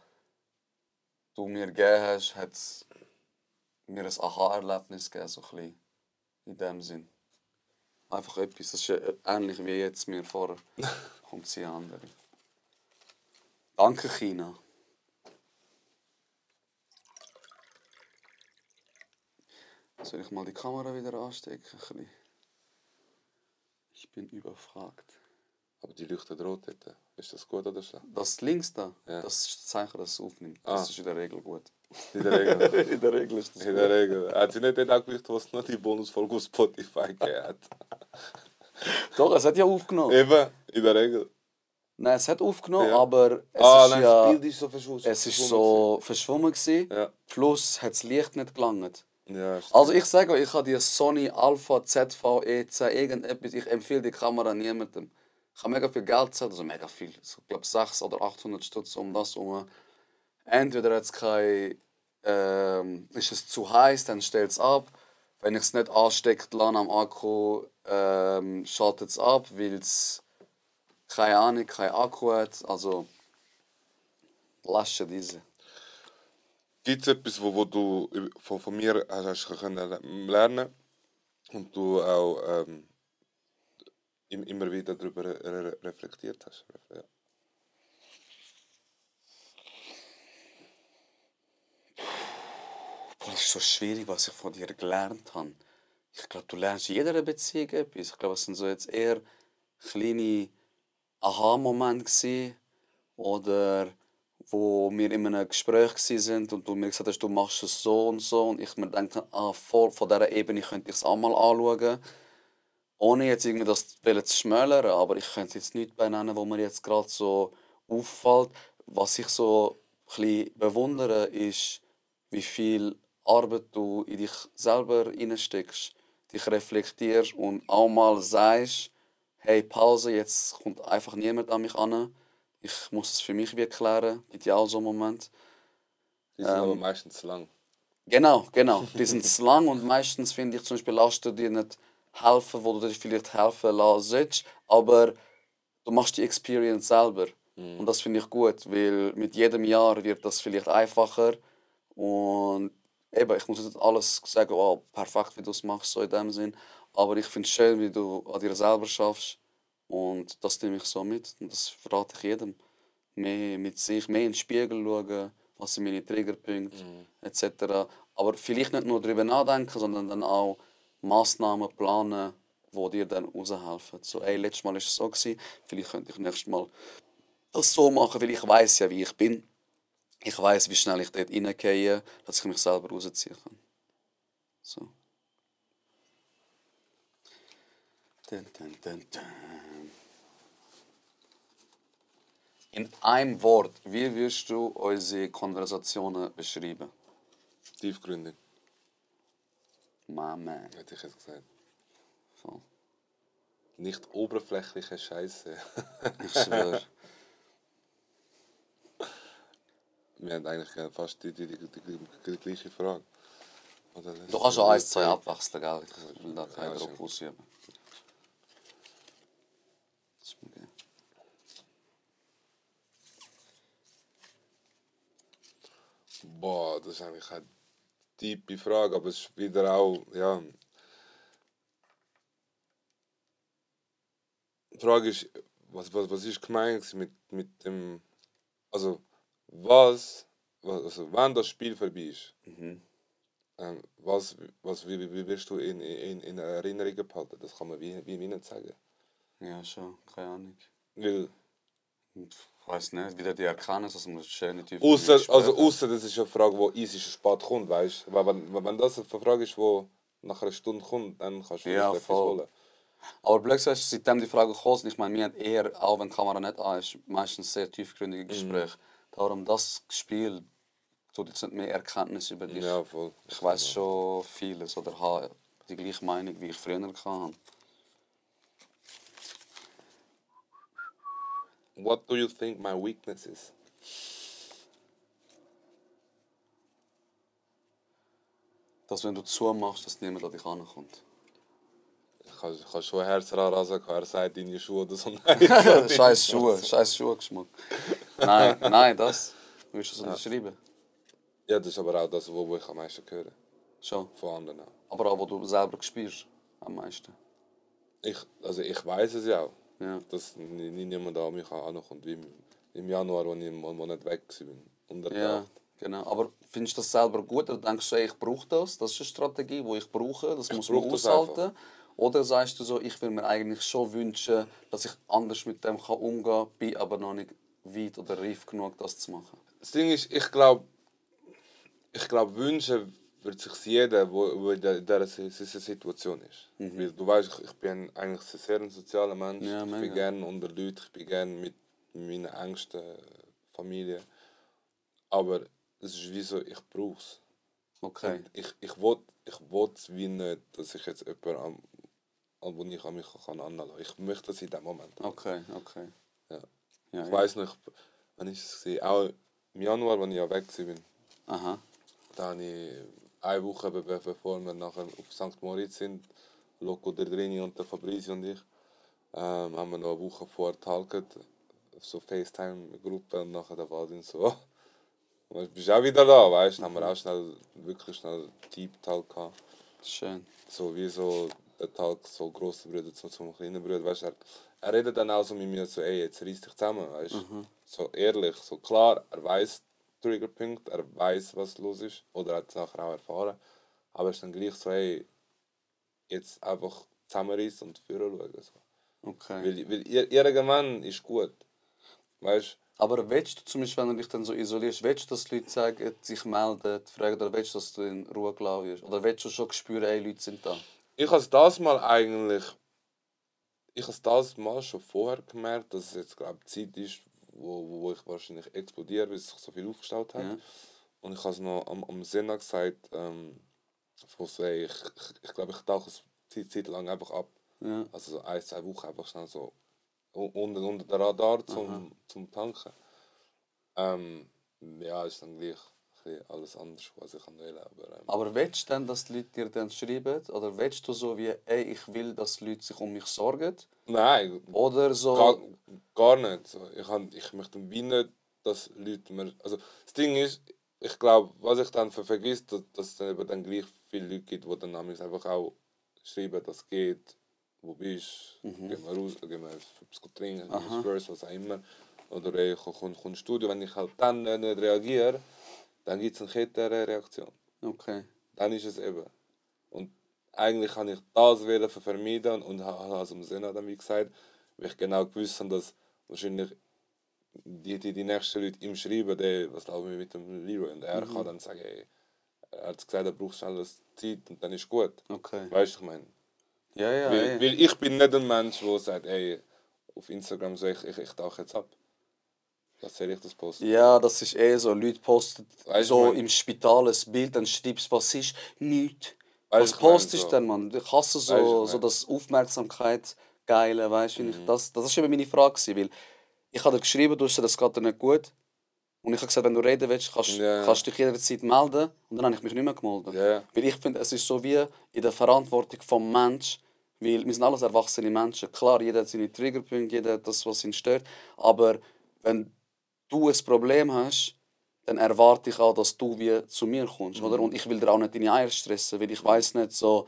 du mir gegeben hast, hat mir ein Aha-Erlebnis gegeben, so ein bisschen. In dem Sinn. Einfach etwas, das ist ja ähnlich wie jetzt mir vorher. Kommt sie andere. Danke, China. Soll ich mal die Kamera wieder anstecken? Ein bisschen? Ich bin überfragt. Aber die leuchtet rot dort. Ist das gut oder schlecht? Das links da, Ja. das ist das Zeichen, dass es aufnimmt. Das ist in der Regel gut. In der Regel. In der Regel ist das In der Regel. Hat sie nicht dort angeleuchtet, was noch die Bonusfolge auf Spotify gegeben hat? Doch, es hat ja aufgenommen. Eben, in der Regel. Nein, es hat aufgenommen, Ja. aber es ist Nein, ja... das Bild ist so verschwunden. Es ist so verschwommen gewesen, Ja. plus hat das Licht nicht gelangt. Ja, Also ich sage euch, ich habe die Sony Alpha ZV-E10 irgendetwas, ich empfehle die Kamera niemandem. Ich habe mega viel Geld gezahlt, also mega viel, ich glaube 600 oder 800 Stutz um das herum. Entweder hat's ist es zu heiß, dann stellt es ab. Wenn ich es nicht ansteckt lang am Akku, schaltet es ab, weil es keine Ahnung, kein Akku hat. Also lasche diese. Gibt es etwas, wo du von mir hast können lernen und du auch immer wieder darüber reflektiert hast? Ja. Boah, das ist so schwierig, was ich von dir gelernt habe. Ich glaube, du lernst in jeder Beziehung etwas. Ich glaube, es sind so jetzt eher kleine Aha-Momente gewesen, oder wo wir in einem Gespräch waren und du mir gesagt hast, du machst es so und ich mir dachte, von dieser Ebene könnte ich es auch mal anschauen. Ohne jetzt irgendwie das zu schmälern, aber ich könnte jetzt nichts benennen, wo mir jetzt gerade so auffällt. Was ich so ein bisschen bewundere, ist, wie viel Arbeit du in dich selber reinsteckst. dich reflektierst und auch mal sagst, hey, Pause, jetzt kommt einfach niemand an mich an. Ich muss es für mich wie klären. Gibt ja auch so einen Moment. Die sind aber meistens lang. Genau. Die sind zu lang und meistens finde ich zum Beispiel Lasten dir nicht helfen, wo du dir vielleicht helfen lassen sollst, aber du machst die Experience selber. Und das finde ich gut, weil mit jedem Jahr wird das vielleicht einfacher und eben, ich muss nicht alles sagen, oh, perfekt, wie du es machst, so in dem Sinn, aber ich finde es schön, wie du an dir selber schaffst und das nehme ich so mit und das verrate ich jedem. Mehr mit sich, mehr in den Spiegel schauen, was sind meine Triggerpunkte, etc. Aber vielleicht nicht nur darüber nachdenken, sondern dann auch Massnahmen planen, die dir dann raushelfen. So, ey, letztes Mal war es so, vielleicht könnte ich nächstes Mal das so machen, weil ich weiß ja, wie ich bin. Ich weiß, wie schnell ich dort reingehe, dass ich mich selber rausziehen kann. So. Dun, dun, dun, dun. In einem Wort, wie würdest du unsere Konversationen beschreiben? Tiefgründig, My man. hätte ich jetzt gesagt. So. Nicht oberflächliche Scheiße. Ich schwöre. Wir haben eigentlich fast die gleiche Frage. Oder Du kannst schon 1, 2 abwechseln, gell? Ich will da keinen Ja, Druck schon. ausüben. Das ist mir gern. Boah, das ist eigentlich eine tiefe Frage, aber es ist wieder auch, ja. Die Frage ist, was ist gemeint mit dem, also also wenn das Spiel vorbei ist, wie wirst du in Erinnerung behalten? Das kann man wie nicht sagen. Ja, schon, keine Ahnung. Weil, Ich weiß nicht, wie die erkennen, dass man schöne Typen ausser das ist eine Frage, die easy spät kommt, weißt du? Weil wenn das eine Frage ist, die nach einer Stunde kommt, dann kannst du Ja, vielleicht etwas voll. holen. Aber blöd gesagt, seitdem die Frage gekommen ist, ich meine, wir haben eher, auch wenn die Kamera nicht an ist, meistens sehr tiefgründige Gespräche. Darum, das Spiel tut jetzt nicht mehr Erkenntnis über dich. Ja, voll. Ich weiß schon vieles oder habe die gleiche Meinung, wie ich früher hatte. What do you think my weakness is? Dass wenn du zumachst, dass niemand an dich ankommt. Ich kann schon Herz rasen, er sagt deine Schuhe oder so. Nein, scheiß Schuhgeschmack. Nein, das. Willst du so beschreiben? Ja, das ist aber auch das, wo ich am meisten höre. Schon. Von anderen auch. Aber auch, wo du selber spürst, am meisten. Ich weiß es ja auch, Ja. dass niemand an mich ankommt, wie im Januar, als ich einen Monat weg war. Unter der Ja, Nacht. genau. Aber findest du das selber gut oder denkst du, ey, ich brauche das? Das ist eine Strategie, die ich brauche, das muss man brauche das aushalten. Oder sagst du so, ich will mir eigentlich schon wünschen, dass ich anders mit dem umgehen kann, bin aber noch nicht weit oder reif genug, das zu machen? Das Ding ist, ich glaube, wünschen wird sich jeder, wo in dieser Situation ist. Weil du weißt, ich bin eigentlich ein sehr sozialer Mensch. Ja, ich mega. bin gerne unter Leuten, ich bin gerne mit meiner engsten Familie. Aber es ist wie so, ich brauche es. Okay. Ich will es wie nicht, dass ich jetzt jemanden wo ich an mich anlassen kann. Ich möchte das in diesem Moment. Okay. Ja. Ja, Ich weiss noch, wann ist es gewesen? Auch im Januar, als ich ja weg war. Aha. Da habe ich eine Woche, bevor wir nachher auf St. Moritz sind, Loco Derdrini und der Fabrizi und ich, haben wir noch eine Woche vorher getalkt, so FaceTime-Gruppe und nachher da war dann so, du bist auch wieder da, weißt du, haben wir auch wirklich schnell Deep Talk gehabt. Schön. So wie so der Talk, so grosse Brüder zum kleinen Bruder, weißt du, er redet dann auch so mit mir so, ey, jetzt reiss dich zusammen, weißt du, so ehrlich, so klar, er weiß Triggerpunkt, er weiß, was los ist, oder er hat es nachher auch erfahren, aber er ist dann gleich so, hey, jetzt einfach zusammenreißen und führen schauen. So. Okay. Weil irgendwann ist gut, weißt du. Aber willst du zum Beispiel, wenn du dich dann so isolierst, willst du, dass die Leute sagen, sich melden, fragen, oder willst du, dass du in Ruhe gelassen wirst? Oder willst du schon spüren, ey, Leute sind da? Ich habe das mal eigentlich, ich habe das mal schon vorher gemerkt, dass es jetzt glaube Zeit ist, wo ich wahrscheinlich explodiere, weil sich so viel aufgestaut hat. Ja. Und ich habe es noch am Senna gesagt, von so, ey, ich glaube, ich tauche Zeit lang einfach ab. Ja. Also so 1-2 Wochen einfach schnell so unter der Radar zum Tanken. Ja, ist dann gleich ein bisschen alles anders, was ich will. Aber willst du denn, dass die Leute dir dann schreiben? Oder willst du so wie, ey, ich will, dass die Leute sich um mich sorgen? Nein, Oder so... gar nicht. So, ich möchte wie nicht, dass Leute mir... Also das Ding ist, ich glaube, was ich dann vergesse, dass es dann eben dann gleich viele Leute gibt, die dann nämlich einfach auch schreiben, dass es geht, wo bist du, gehen wir raus, gehen wir etwas trinken, gehen wir Spurs, was auch immer. Oder ey, komm ins Studio, wenn ich halt dann nicht reagiere, dann gibt es eine Kettenreaktion. Okay. Dann ist es eben. Und eigentlich kann ich das vermeiden und habe es im Sinne dann wie gesagt, weil ich genau gewusst habe, dass wahrscheinlich die nächsten Leute ihm schreiben, was laufen wir mit dem Leroy, und er kann dann sagen, ey, er hat gesagt, er braucht schnell Zeit und dann ist gut. Okay. Weißt du, ich meine? Ja, ja, Weil ich bin nicht ein Mensch, der sagt, ey, auf Instagram so, ich tauche jetzt ab. Was soll ich das posten? Ja, das ist eh so. Leute posten Weißt so du, im Spital ein Bild, dann schreibst du, was ist? Nichts. Weißt Was du, ich mein, postest du so. denn, Mann? Ich hasse Weißt du, ich so, mein. so das Aufmerksamkeit geile, weißt du, das ist eben meine Frage gewesen, weil ich habe dir geschrieben, du hast gesagt, das geht dir nicht gut. Und ich habe gesagt, wenn du reden willst, Ja. kannst du dich jederzeit melden. Und dann habe ich mich nicht mehr gemeldet. Ja. Weil ich finde, es ist so wie in der Verantwortung des Menschen, weil wir sind alles erwachsene Menschen. Klar, jeder hat seine Triggerpunkte, jeder hat das, was ihn stört. Aber wenn du ein Problem hast, dann erwarte ich auch, dass du wie zu mir kommst. Oder? Und ich will dir auch nicht deine Eier stressen, weil ich weiß nicht so,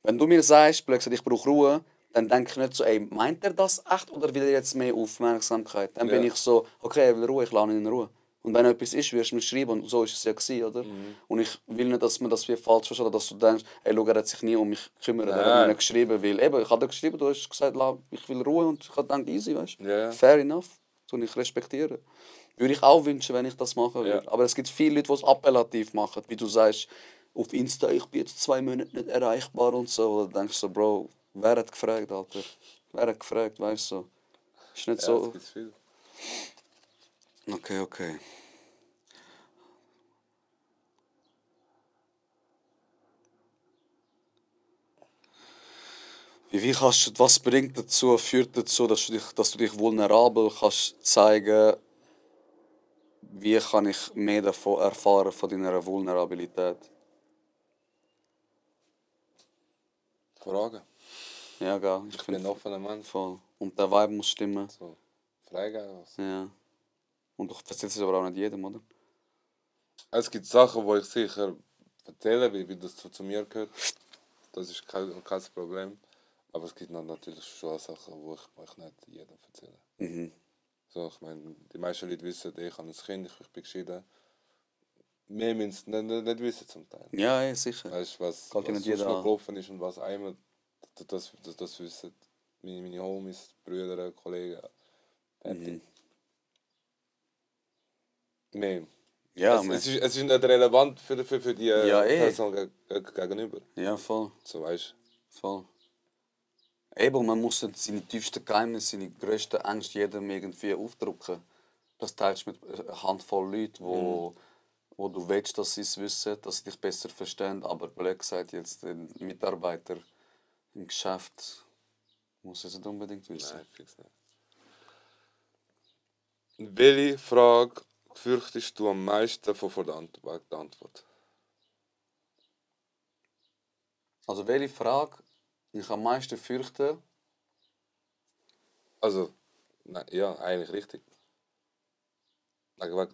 wenn du mir sagst, blöd gesagt, ich brauche Ruhe, dann denke ich nicht so, ey, meint er das echt oder will er jetzt mehr Aufmerksamkeit? Dann bin ich so, okay, er will Ruhe, ich lasse ihn in Ruhe. Und wenn etwas ist, wirst du mir schreiben, und so ist es ja gewesen, oder? Und ich will nicht, dass man das wie falsch versteht, dass du denkst, ey, schau, er hat sich nie um mich gekümmert, er hat mir nicht geschrieben, weil eben, ich habe dir geschrieben, du hast gesagt, ich will Ruhe, und ich habe gedacht, easy, weißt du? Ja. Fair enough, tue ich respektieren. Würde ich auch wünschen, wenn ich das machen würde. Ja. Aber es gibt viele Leute, die es appellativ machen, wie du sagst, auf Insta, ich bin jetzt 2 Monate nicht erreichbar und so. Oder denkst du so, Bro, wer hat gefragt, Alter? Wer hat gefragt, weißt du? So. Ist nicht Ja, so. das gibt's viel. Okay. Was bringt dazu, führt dazu, dass du dich vulnerabel kannst zeigen? Wie kann ich mehr davon erfahren, von deiner Vulnerabilität? Fragen. Ja, gell. Ich bin ein offener Mensch. Voll. Und der Vibe muss stimmen. So, freigeben. Ja. Und du erzählst es aber auch nicht jedem, oder? Es gibt Sachen, die ich sicher erzähle, wie das zu mir gehört. Das ist kein Problem. Aber es gibt dann natürlich schon Sachen, die ich nicht jedem erzähle. So, ich meine, die meisten Leute wissen, ich habe ein Kind, ich bin geschieden. Mehr müssen nicht wissen zum Teil. Ja, sicher. Weißt du, was Geht ja nicht sonst jeder noch an. gelaufen ist und was einmal, das wissen meine Homies, Brüder, Kollegen. Mehr. Ja, Es ist nicht relevant für die Ja, Person gegenüber. Ja, voll. So, weißt Voll. Eben, man muss seine tiefsten Geheimnisse, seine grössten Ängste jedem irgendwie aufdrücken. Das teilst du mit einer Handvoll Leuten, wo du willst, dass sie es wissen, dass sie dich besser verstehen. Aber blöd gesagt, jetzt ein Mitarbeiter im Geschäft muss es nicht unbedingt wissen. Nein, fix nicht. Welche Frage fürchtest du am meisten vor der Antwort? Also welche Frage ich am meisten fürchte? Also, nein, ja, eigentlich richtig.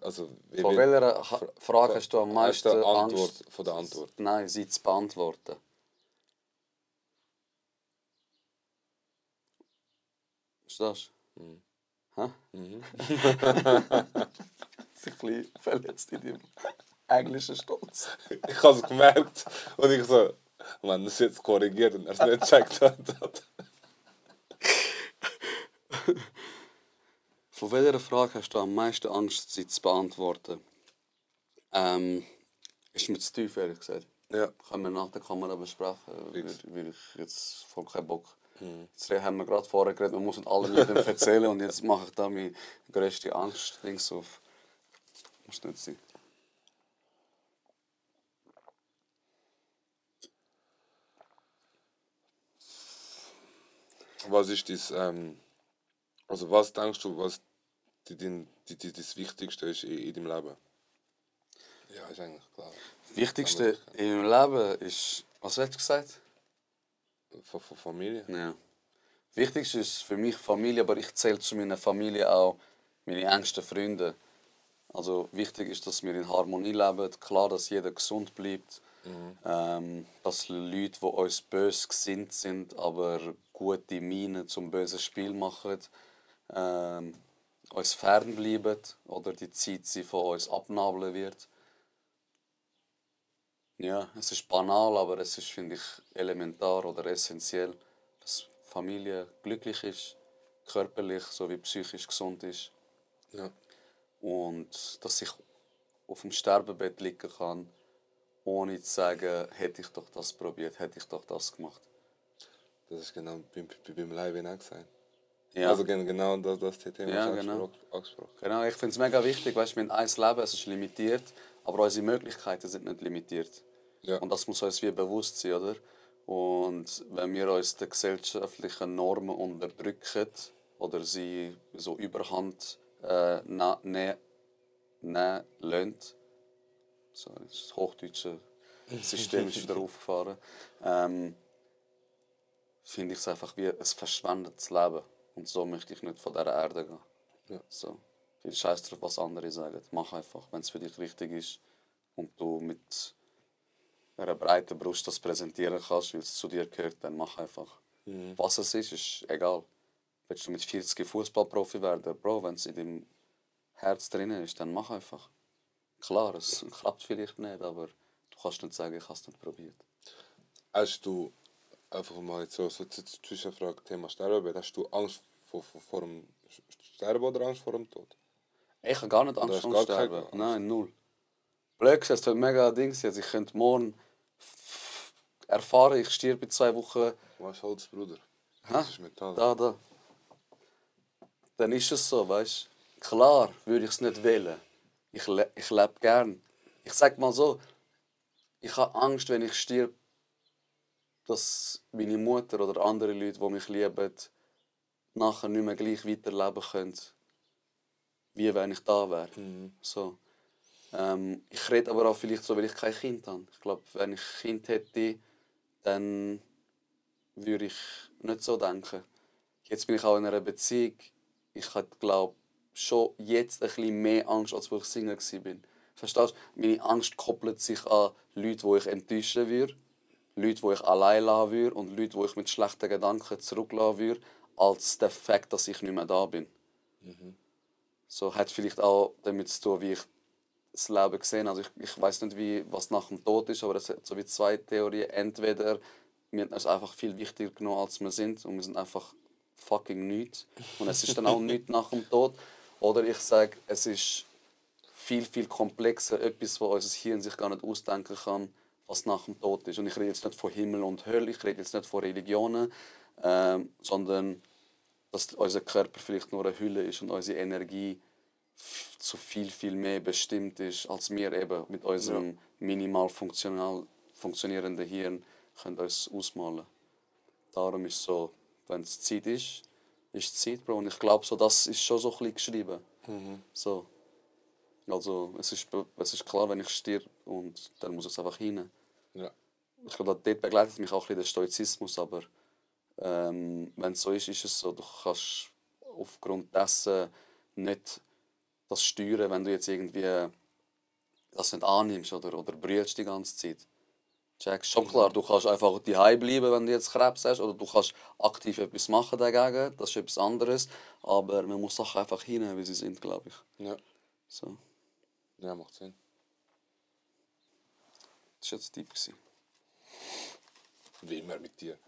Also, Von welcher Frage hast du am meisten Antwort Angst? von der Antwort? Nein, sie zu beantworten. Verstehst du? Hä? Das ist ein bisschen verletzt in deinem englischen Stolz. Ich habe es gemerkt und ich so, man, das jetzt korrigiert und er es nicht gecheckt hat. Von welcher Frage hast du am meisten Angst, sie zu beantworten? Ist mir zu tief, ehrlich gesagt. Ja. Können wir nach der Kamera besprechen, weil ich jetzt voll keinen Bock. Jetzt haben wir gerade vorher geredet, man muss nicht allem jedem erzählen und jetzt mache ich da meine grösste Angst links auf. Muss nicht sein. Was ist also was denkst du, was das Wichtigste ist in deinem Leben? Ja, ist eigentlich klar. Das Wichtigste in meinem Leben ist, was hast du gesagt? Von Familie? Ja. Das Wichtigste ist für mich Familie, aber ich zähle zu meiner Familie auch meine engsten Freunde. Also wichtig ist, dass wir in Harmonie leben. Klar, dass jeder gesund bleibt. Dass Leute, die uns böse gesinnt sind, aber gute Mienen zum bösen Spiel machen, uns fernbleiben oder die Zeit sie von uns abnabeln wird. Ja, es ist banal, aber es ist, finde ich, elementar oder essentiell, dass Familie glücklich ist, körperlich sowie psychisch gesund ist. Ja. Und dass ich auf dem Sterbebett liegen kann, ohne zu sagen, hätte ich doch das probiert, hätte ich doch das gemacht. Das ist genau beim Live auch gesagt. Ja. Also genau das Thema Ja, hast du genau. angesprochen. Genau, ich finde es mega wichtig, weißt, wir haben ein Leben, es ist limitiert, aber unsere Möglichkeiten sind nicht limitiert. Ja. Und das muss uns wie bewusst sein, oder? Und wenn wir uns die gesellschaftlichen Normen unterdrücken oder sie so überhand nehmen lassen, so, das hochdeutsche System ist wieder aufgefahren, finde ich es einfach wie ein verschwendetes Leben. Und so möchte ich nicht von dieser Erde gehen. Ja. So. Viel Scheiß drauf, was andere sagen. Mach einfach, wenn es für dich richtig ist und du mit einer breiten Brust das präsentieren kannst, weil es zu dir gehört, dann mach einfach. Was es ist egal. Willst du mit 40 Fußballprofi werden? Bro, wenn es in deinem Herz drin ist, dann mach einfach. Klar, es klappt vielleicht nicht, aber du kannst nicht sagen, ich habe es nicht probiert. Hast du, einfach mal jetzt so Zwischenfrage, Thema Sterben, hast du Angst vor dem Sterben oder Angst vor dem Tod? Ich habe gar nicht Oder Angst hast vor du dem gar keine Sterben. Angst? Nein, null. Blöd gesagt, es wird mega Dings jetzt. Ich könnte morgen erfahren, ich stirbe in 2 Wochen. Was ist Holz, Bruder? Hä? Das ist Metall. Da. Dann ist es so, weißt du? Klar würde ich es nicht wählen. Ich lebe gern. Ich sag mal so, ich habe Angst, wenn ich stirb, dass meine Mutter oder andere Leute, die mich lieben, nachher nicht mehr gleich weiterleben können, wie wenn ich da wäre. So. Ich rede aber auch vielleicht so, weil ich kein Kind habe. Ich glaube, wenn ich ein Kind hätte, dann würde ich nicht so denken. Jetzt bin ich auch in einer Beziehung. Ich hatte, glaube schon jetzt ein bisschen mehr Angst, als wo ich Single war. Verstehst du? Meine Angst koppelt sich an Leute, die ich enttäuschen würde, Leute, die ich allein lassen würde und Leute, die ich mit schlechten Gedanken zurücklassen würde, als der Fakt, dass ich nicht mehr da bin. So hat vielleicht auch damit zu tun, wie ich das Leben gesehen. Also ich weiß nicht, was nach dem Tod ist, aber es hat so wie 2 Theorien. Entweder wir haben es einfach viel wichtiger genommen, als wir sind und wir sind einfach fucking nichts. Und es ist dann auch nichts nach dem Tod. Oder ich sage, es ist viel, viel komplexer, etwas, was unser Hirn sich gar nicht ausdenken kann, was nach dem Tod ist. Und ich rede jetzt nicht von Himmel und Hölle, ich rede jetzt nicht von Religionen, sondern dass unser Körper vielleicht nur eine Hülle ist und unsere Energie zu viel, viel mehr bestimmt ist, als wir eben mit unserem minimal funktionierenden Hirn können uns ausmalen. Darum ist es so, wenn es Zeit ist es Zeit, Bro. Und ich glaube, so, das ist schon so ein bisschen geschrieben. So. Also, es ist klar, wenn ich stirb und dann muss es einfach hin. Ja. Ich glaube, dort begleitet mich auch ein bisschen der Stoizismus, aber wenn es so ist es so. Du kannst aufgrund dessen nicht das steuern, wenn du jetzt irgendwie das nicht annimmst oder brüllst die ganze Zeit. Checkst schon klar, du kannst einfach daheim bleiben, wenn du jetzt Krebs hast, oder du kannst aktiv etwas machen dagegen, das ist etwas anderes, aber man muss Sachen einfach hinnehmen, wie sie sind, glaube ich. Ja. So. Ja, macht Sinn. Das war jetzt der Tipp. Wie immer mit dir.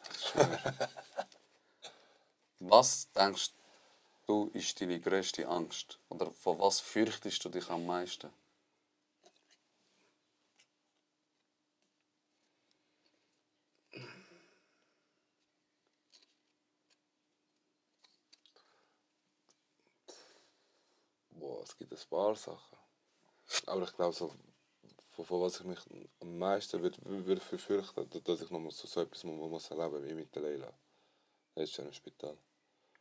Was denkst du, ist deine grösste Angst? Oder vor was fürchtest du dich am meisten? Boah, es gibt ein paar Sachen. Aber ich glaube, so, von was ich mich am meisten würde fürchten, dass ich noch so etwas muss erleben wie mit der Leila. Er ist schon im Spital.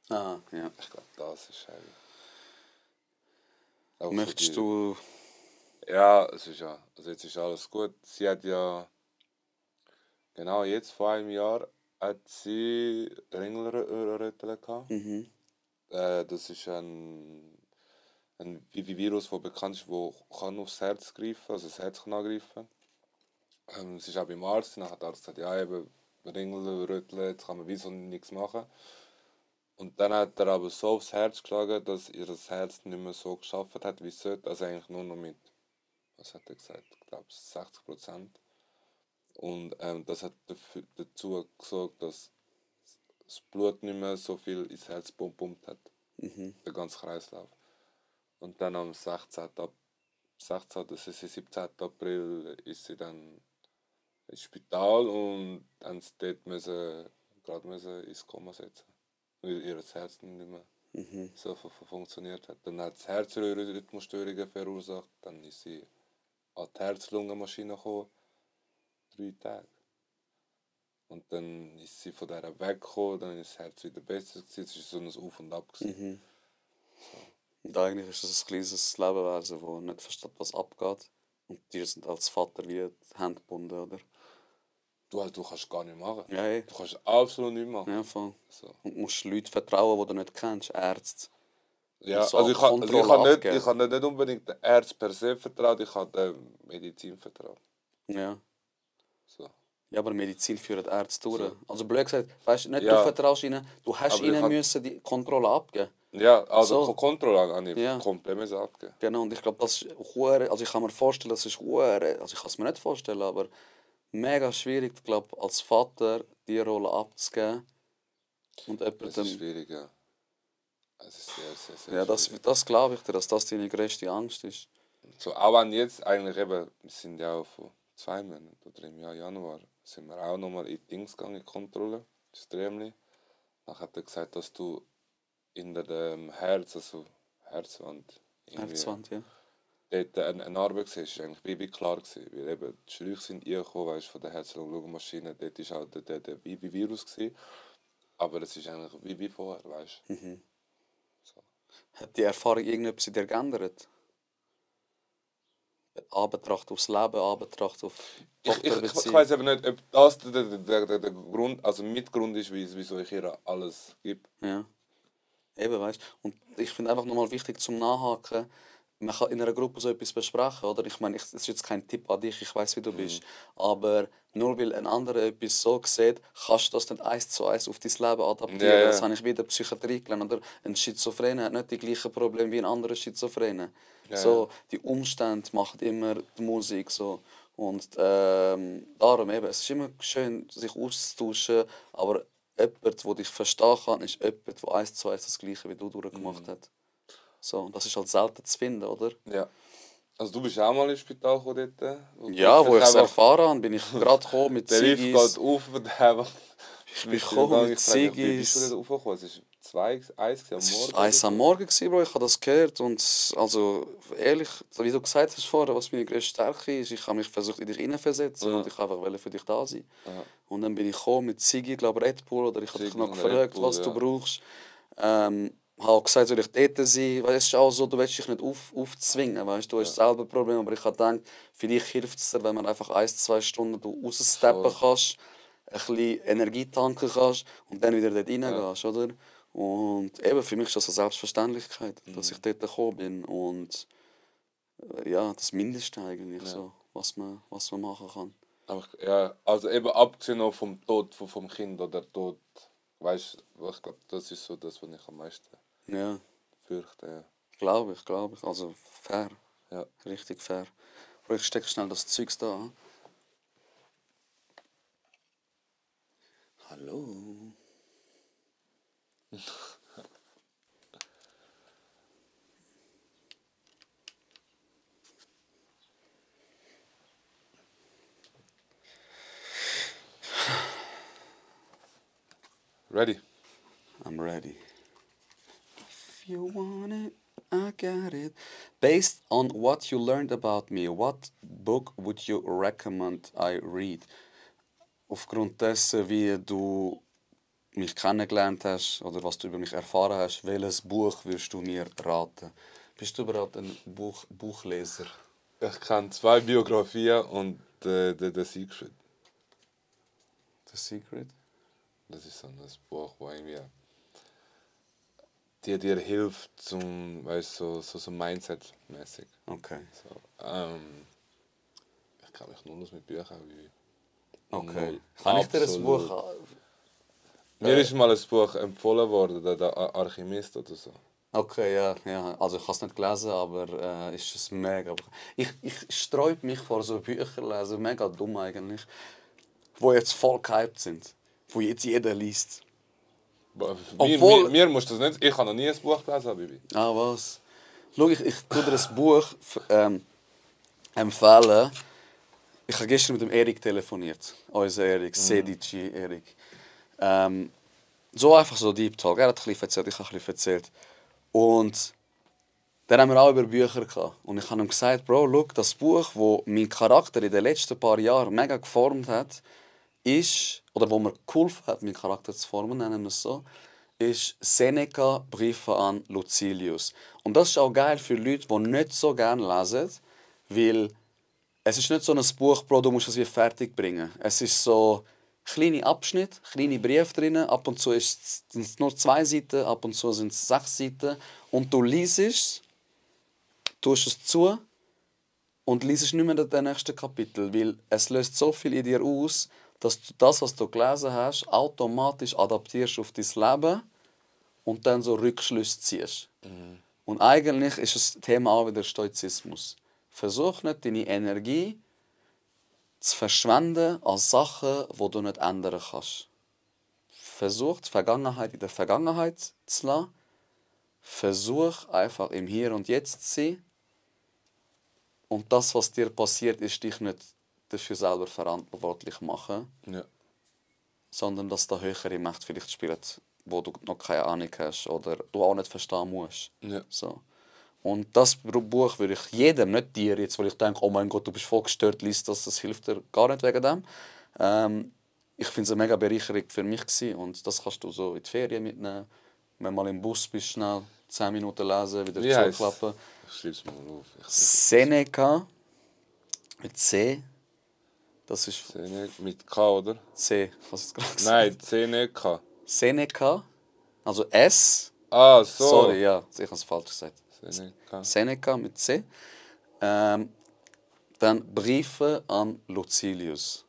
Ah, ja. Ich glaube, das ist heavy. Auch Möchtest so du... ja, es ist ja. Also jetzt ist alles gut. Sie hat ja genau jetzt vor einem Jahr hat sie Ringelröteln gehabt. Mhm. Das ist ein Virus, der bekannt ist, der aufs Herz greifen kann, also das Herz kann angreifen. Es ist auch beim Arzt, dann hat der Arzt gesagt, ja, eben Ringelröteln, jetzt kann man wieso nichts machen. Und dann hat er aber so aufs Herz geschlagen, dass ihr das Herz nicht mehr so geschafft hat, wie es sollte. Also eigentlich nur noch mit, was hat er gesagt, ich glaube 60%. Und das hat dazu gesorgt, dass das Blut nicht mehr so viel ins Herz pumpt hat. Der ganze Kreislauf. Und dann am 16. Das ist 17. April ist sie dann ins Spital und haben sie dort gerade ins Koma setzen. Weil ihr Herz nicht mehr so funktioniert hat. Dann hat es Herzrhythmusstörungen verursacht, dann ist sie an die Herz-Lungen-Maschine gekommen, 3 Tage. Und dann ist sie von der weggekommen, dann ist das Herz wieder besser gewesen. Es war so ein Auf und Ab. Und eigentlich ist das ein kleines Lebewesen, das nicht versteht, was abgeht. Und die sind als Vater wie die Hände gebunden, oder? Du kannst gar nicht machen. Ja, ey. Du kannst absolut nichts machen. Ja, voll. So. Und du musst Leute vertrauen, die du nicht kennst, Ärzte. Ja, so also ich kann Kontrolle nicht unbedingt den Ärzten per se vertrauen, ich kann der Medizin vertrauen. Ja. So. Ja, aber Medizin führt Ärzte durch. So. Also blöd gesagt, weißt du, nicht Ja. du vertraust ihnen, du hast Aber ihnen müssen die Kontrolle abgeben. Ja, also So. Kontrolle habe ich Ja. komplett abgeben. Genau, und ich glaube, das ist hure, also ich kann mir vorstellen, das ist hure, also ich kann es mir nicht vorstellen, aber mega schwierig, glaube als Vater die Rolle abzugeben und Das ist jemandem... schwierig, ja. Es ist sehr Ja, schwierig. das glaube ich dir, dass das deine größte Angst ist. So, auch wenn jetzt eigentlich eben, wir sind ja auch vor 2 Monaten oder im Januar, sind wir auch nochmal in die Dings gegangen, in die Kontrolle, das Dremli. Dann hat er gesagt, dass du in der Herz, also Herzwand, Herzwand, ja. dort eine Narbe gesehen, ist eigentlich wie klar gewesen, weil eben die Schläuche sind eingekommen, weißt, von der Herz-Lungen-Maschine, dort war auch der Virus gewesen, aber es ist eigentlich wie vorher, weißt. So. Hat die Erfahrung irgendetwas in dir geändert? Anbetracht aufs Leben, Anbetracht auf Ich Tochterbeziehung? weiß eben nicht, ob das der Grund, also Mitgrund ist, wieso ich ihr alles gebe. Ja. Eben, weißt du. Und ich finde einfach nochmal wichtig zum Nachhaken, man kann in einer Gruppe so etwas besprechen, oder? Ich meine, das ist jetzt kein Tipp an dich, ich weiß wie du bist. Aber nur weil ein anderer etwas so sieht, kannst du das nicht 1:1 auf dein Leben adaptieren. Ja, ja. Das habe ich wieder Psychiatrie gelernt, oder? Ein Schizophrener hat nicht die gleichen Probleme wie ein anderer Schizophrener. Ja, So, die Umstände machen immer die Musik so. Und darum eben, es ist immer schön, sich auszutauschen, aber jemand, der dich verstehen kann, ist jemand, der 1:1 das Gleiche wie du durchgemacht hat. So, und das ist halt selten zu finden, oder? Ja. Also du bist auch mal ins Spital gekommen dort? Ja, wo ich es erfahren habe, bin ich gerade gekommen mit Der Lift Ziggis. geht auf und einfach... Ich bin gekommen mit Wie bist du Ziggis. dort aufgekommen? Es war 1 am Es Morgen? war 1 am Morgen, Bro. Ich habe das gehört. Und also, ehrlich, wie du gesagt hast vorher, was meine größte Stärke ist, ich habe mich versucht, in dich hineinversetzen und ich einfach für dich da sein. Ja. Und dann bin ich gekommen mit Ziggy, glaube Red Bull, oder ich habe dich Ziggy noch und gefragt, Red Bull, was ja. du brauchst. Habe auch gesagt, soll ich dort sein? Weil es ist auch so, du willst dich nicht aufzwingen, weißt du, hast selber Probleme. Aber ich habe gedacht, vielleicht hilft es dir, wenn man einfach 1-2 Stunden raussteppen kannst, ein bisschen Energie tanken kannst und dann wieder dort reingehst, oder? Und eben, für mich ist das eine Selbstverständlichkeit, dass ich dort gekommen bin. Und ja, das Mindeste eigentlich, so, was man machen kann. Aber, ja, also eben abgesehen auch vom Tod vom Kind oder Tod, weißt du, ich glaube, das ist so das, was ich am meisten Ja, fürchte. Ja. glaube ich. Also fair. Ja. Richtig fair. Bro, ich stecke schnell das Zeugs da an. Hallo. Ready? I'm ready. If you want it, I got it. Based on what you learned about me, what book would you recommend I read? Aufgrund dessen, wie du mich kennengelernt hast oder was du über mich erfahren hast, welches Buch würdest du mir raten? Bist du überhaupt ein Buchleser? Ich kenne 2 Biografien und The Secret. The Secret? Das ist so ein Buch, wo irgendwie dir hilft, zum, weißt, so Mindset-mäßig. Okay. So, ich kann mich nur noch mit Büchern wie. Okay. Kann ich dir ein Buch... Mir ist mal ein Buch empfohlen worden, der Alchemist oder so. Okay, ja. Also ich habe es nicht gelesen, aber ist es mega... Ich sträube mich vor so Büchern lesen, mega dumm eigentlich, wo jetzt voll gehypt sind, wo jetzt jeder liest. Mir muss das nicht... Ich habe noch nie ein Buch gelesen, Bibi. Ah, was? Schau, ich tue dir ein Buch empfehlen. Ich habe gestern mit dem Erik telefoniert. Unser Erik, CDG Erik. So einfach so Deep Talk. Er hat ein bisschen erzählt, ich habe ein bisschen erzählt. Und dann haben wir auch über Bücher gehabt. Und ich habe ihm gesagt, Bro, schau, das Buch, das meinen Charakter in den letzten paar Jahren mega geformt hat, ist, oder wo mir geholfen hat, meinen Charakter zu formen, nennen wir es so, ist Seneca Briefe an Lucilius. Und das ist auch geil für Leute, die nicht so gerne lesen, weil es ist nicht so ein Buch, Bro, du musst es wie fertig bringen. Es ist so kleine Abschnitte, kleine Briefe drin. Ab und zu sind es nur 2 Seiten, ab und zu sind es 6 Seiten. Und du liest es, tust es zu und liest nicht mehr den nächsten Kapitel, weil es löst so viel in dir aus, dass du das, was du gelesen hast, automatisch adaptierst auf dein Leben und dann so Rückschlüsse ziehst. Und eigentlich ist das Thema auch wieder Stoizismus. Versuch nicht, deine Energie zu verschwenden an Sachen, die du nicht ändern kannst. Versuch, die Vergangenheit in der Vergangenheit zu lassen. Versuch, einfach im Hier und Jetzt zu sein. Und das, was dir passiert, ist dich nicht dafür selber verantwortlich machen, Ja. sondern dass da höhere Macht vielleicht spielt, wo du noch keine Ahnung hast oder du auch nicht verstehen musst. Ja. So. Und das Buch würde ich jedem, nicht dir jetzt, weil ich denke, oh mein Gott, du bist voll gestört, liest das hilft dir gar nicht wegen dem. Ich finde es eine mega Bereicherung für mich gewesen. Und das kannst du so in die Ferien mitnehmen. Wenn du mal im Bus bist, schnell 10 Minuten lesen, wieder Wie heisst? zuklappen. Ich schreibe es mal auf. Seneca mit C. Das ist Mit K, oder? C. Was ist gerade gesagt? Nein, Seneca. Seneca. Also S. Ah, so. Sorry, ja, ich habe es falsch gesagt. Seneca. Seneca mit C. Dann Briefe an Lucilius.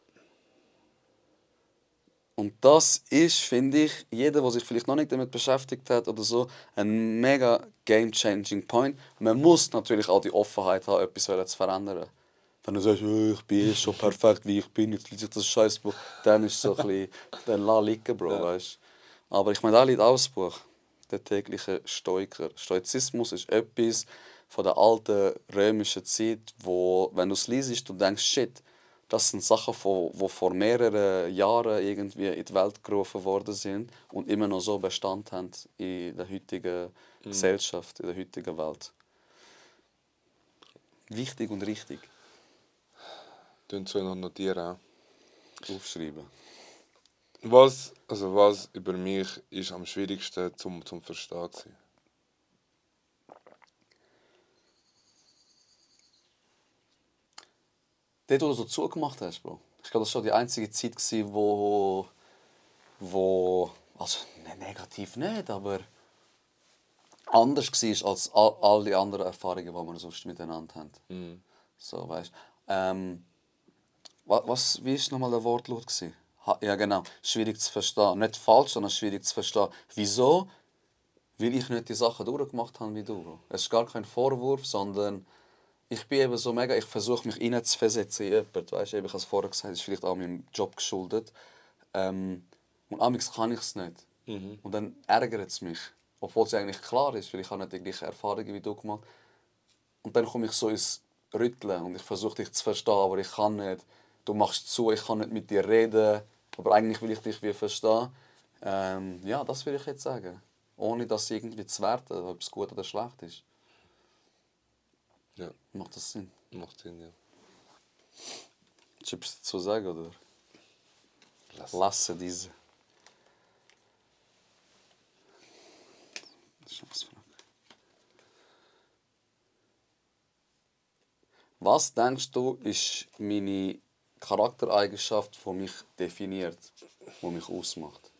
Und das ist, finde ich, jeder, der sich vielleicht noch nicht damit beschäftigt hat oder so, ein mega game-changing Point. Man muss natürlich auch die Offenheit haben, etwas zu verändern. Wenn du sagst, ich bin schon perfekt, wie ich bin, jetzt lese ich das Scheißbuch, dann ist es so ein bisschen, dann lass liegen, Bro, weißt. Aber ich meine, da liegt auch das Buch. Der tägliche Stoiker. Stoizismus ist etwas von der alten römischen Zeit, wo, wenn du es liest, du denkst, shit, das sind Sachen, die vor mehreren Jahren irgendwie in die Welt gerufen worden sind und immer noch so Bestand haben in der heutigen Gesellschaft, in der heutigen Welt. Wichtig und richtig. Tun zu noch notieren. Aufschreiben. Was über mich ist am schwierigsten zum Verstehen gewesen? Dort, wo du so zugemacht hast, Bro. Ich glaube, das war schon die einzige Zeit, wo also negativ nicht, aber anders war als all die anderen Erfahrungen, die wir sonst miteinander haben. So, weißt wie war nochmal der Wortlaut? Ja, genau. Schwierig zu verstehen. Nicht falsch, sondern schwierig zu verstehen. Wieso? Weil ich nicht die Sachen durchgemacht habe wie du. Bro. Es ist gar kein Vorwurf, sondern ich bin eben so mega, ich versuche mich reinzuversetzen in jemanden. Weißt, ich habe es vorher gesagt, das ist vielleicht auch meinem Job geschuldet. Und amigs kann ich es nicht. Und dann ärgert es mich. Obwohl es eigentlich klar ist, weil ich habe nicht die gleichen Erfahrungen wie du gemacht. Und dann komme ich so ins Rütteln und ich versuche dich zu verstehen, aber ich kann nicht. Du machst zu, ich kann nicht mit dir reden, aber eigentlich will ich dich wie verstehen. Ja, das will ich jetzt sagen. Ohne das irgendwie zu werten, ob es gut oder schlecht ist. Ja. Macht das Sinn? Macht Sinn, ja. Willst du etwas dazu sagen, oder? Lasse diese. Scheißfrage. Was denkst du, ist meine Charaktereigenschaft, die mich definiert, die mich ausmacht?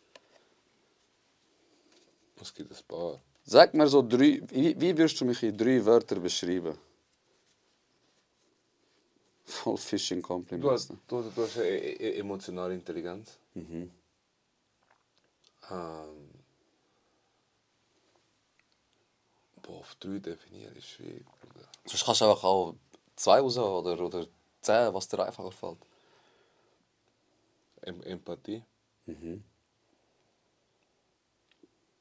Es gibt ein paar. Sag mir so wie würdest du mich in 3 Wörtern beschreiben? Voll Fishing Du Compliments. hast, du hast eine emotionale Intelligenz. Auf 3 definieren ist schwierig, Bruder. Sonst kannst du einfach auch 2 raushauen oder 10, was dir einfacher fällt. Empathie.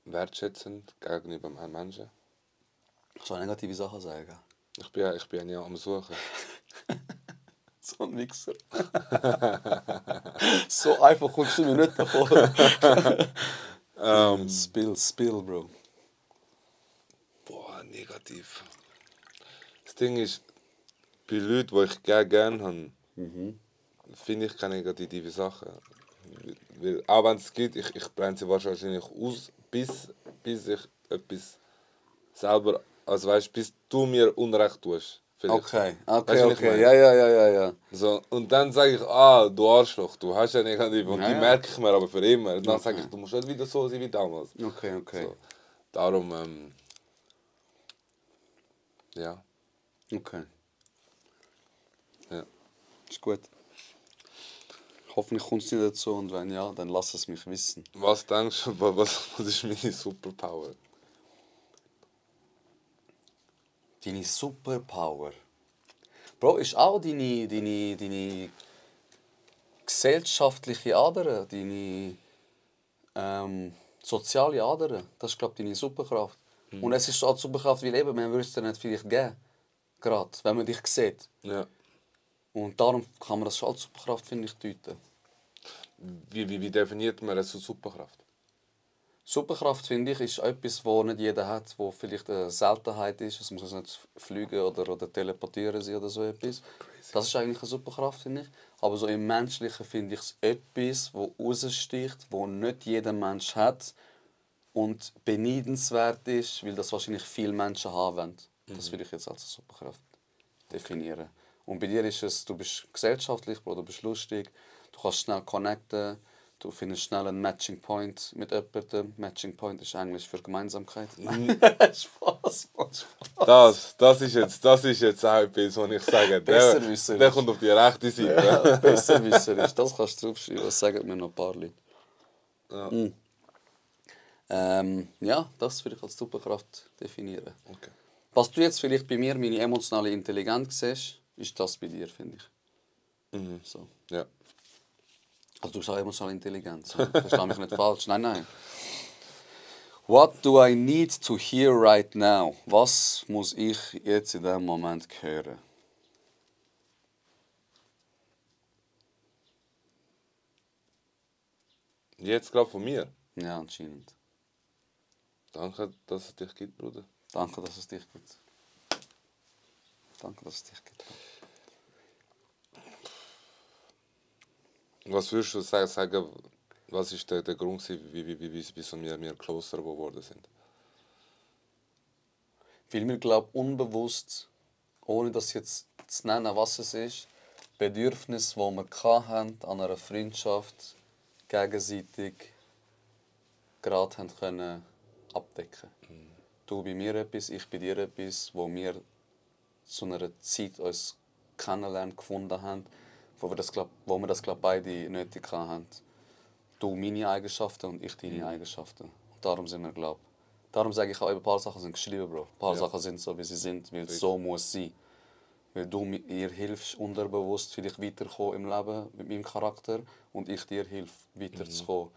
Wertschätzend gegenüber einem Menschen. Kannst du auch negative Sachen sagen? Ich bin ja am Suchen. So ein Wichser. So einfach kommst du mir nicht davon. Spill, Bro. Boah, negativ. Das Ding ist, bei Leuten, die ich gerne habe, finde ich keine negative Sachen. Weil, auch wenn es gibt, ich brenne sie wahrscheinlich aus, bis ich etwas selber, also weißt, bis du mir Unrecht tust. Vielleicht. Okay, Weißt du, was ich meine? ja. So, und dann sage ich, du Arschloch, du hast ja negativ. Und die merke ich mir aber für immer. Und dann sage ich, du musst nicht wieder so sein wie damals. Okay. So, darum, ja. Okay. Ja. Ist gut. Hoffentlich kommt es nicht dazu und wenn ja, dann lass es mich wissen. Was denkst du, was ist meine Superpower? Deine Superpower. Bro, ist auch deine gesellschaftliche Ader, deine soziale Ader. Das ist, glaube ich, deine Superkraft. Und es ist so eine Superkraft, weil eben, man würde es dir nicht vielleicht geben. Gerade, wenn man dich sieht. Ja. Und darum kann man das schon als Superkraft, finde ich, deuten. Wie definiert man eine Superkraft? Superkraft, finde ich, ist etwas, das nicht jeder hat, wo vielleicht eine Seltenheit ist. Es muss nicht fliegen oder teleportieren sein oder so etwas. Das ist eigentlich eine Superkraft, finde ich. Aber so im Menschlichen finde ich es etwas, das raussticht, das nicht jeder Mensch hat und beneidenswert ist, weil das wahrscheinlich viele Menschen haben wollen. Das würde ich jetzt als Superkraft definieren. Und bei dir ist es, du bist gesellschaftlich, du bist lustig, du kannst schnell connecten, du findest schnell einen Matching Point mit jemandem. Matching Point ist Englisch für Gemeinsamkeit. Spaß. Das ist jetzt auch etwas, was ich sage. Der kommt auf die rechte Seite. Ja, Besserwisser ist. Das kannst du draufschreiben, das sagen mir noch ein paar Leute. Ja. Das würde ich als Superkraft definieren. Okay. Was du jetzt vielleicht bei mir, meine emotionale Intelligenz siehst, ist das bei dir, finde ich. So. Ja. Also du bist auch emotional intelligent. So. Verstehe mich nicht falsch. Nein. What do I need to hear right now? Was muss ich jetzt in diesem Moment hören? Jetzt gerade von mir. Ja, anscheinend. Danke, dass es dich gibt, Bruder. Danke, dass es dich gibt. Danke, dass es dich gibt. Was würdest du sagen, was ist der Grund, wieso wir closer geworden sind? Weil wir, glaube ich, unbewusst, ohne das jetzt zu nennen, was es ist, Bedürfnisse, die wir hatten an einer Freundschaft, gegenseitig gerade haben können abdecken. Du bei mir etwas, ich bei dir etwas, wo wir zu einer Zeit uns kennenlernen gefunden haben, wo wir das, glaub, beide nötig hatten. Du meine Eigenschaften und ich deine Eigenschaften. Und darum sind wir, glaube ich. Darum sage ich auch, ein paar Sachen sind geschrieben, Bro. Ein paar Sachen sind so, wie sie sind, weil es so muss sein. Weil du mir hilfst, unterbewusst vielleicht weiterzukommen im Leben mit meinem Charakter und ich dir hilf, weiterzukommen.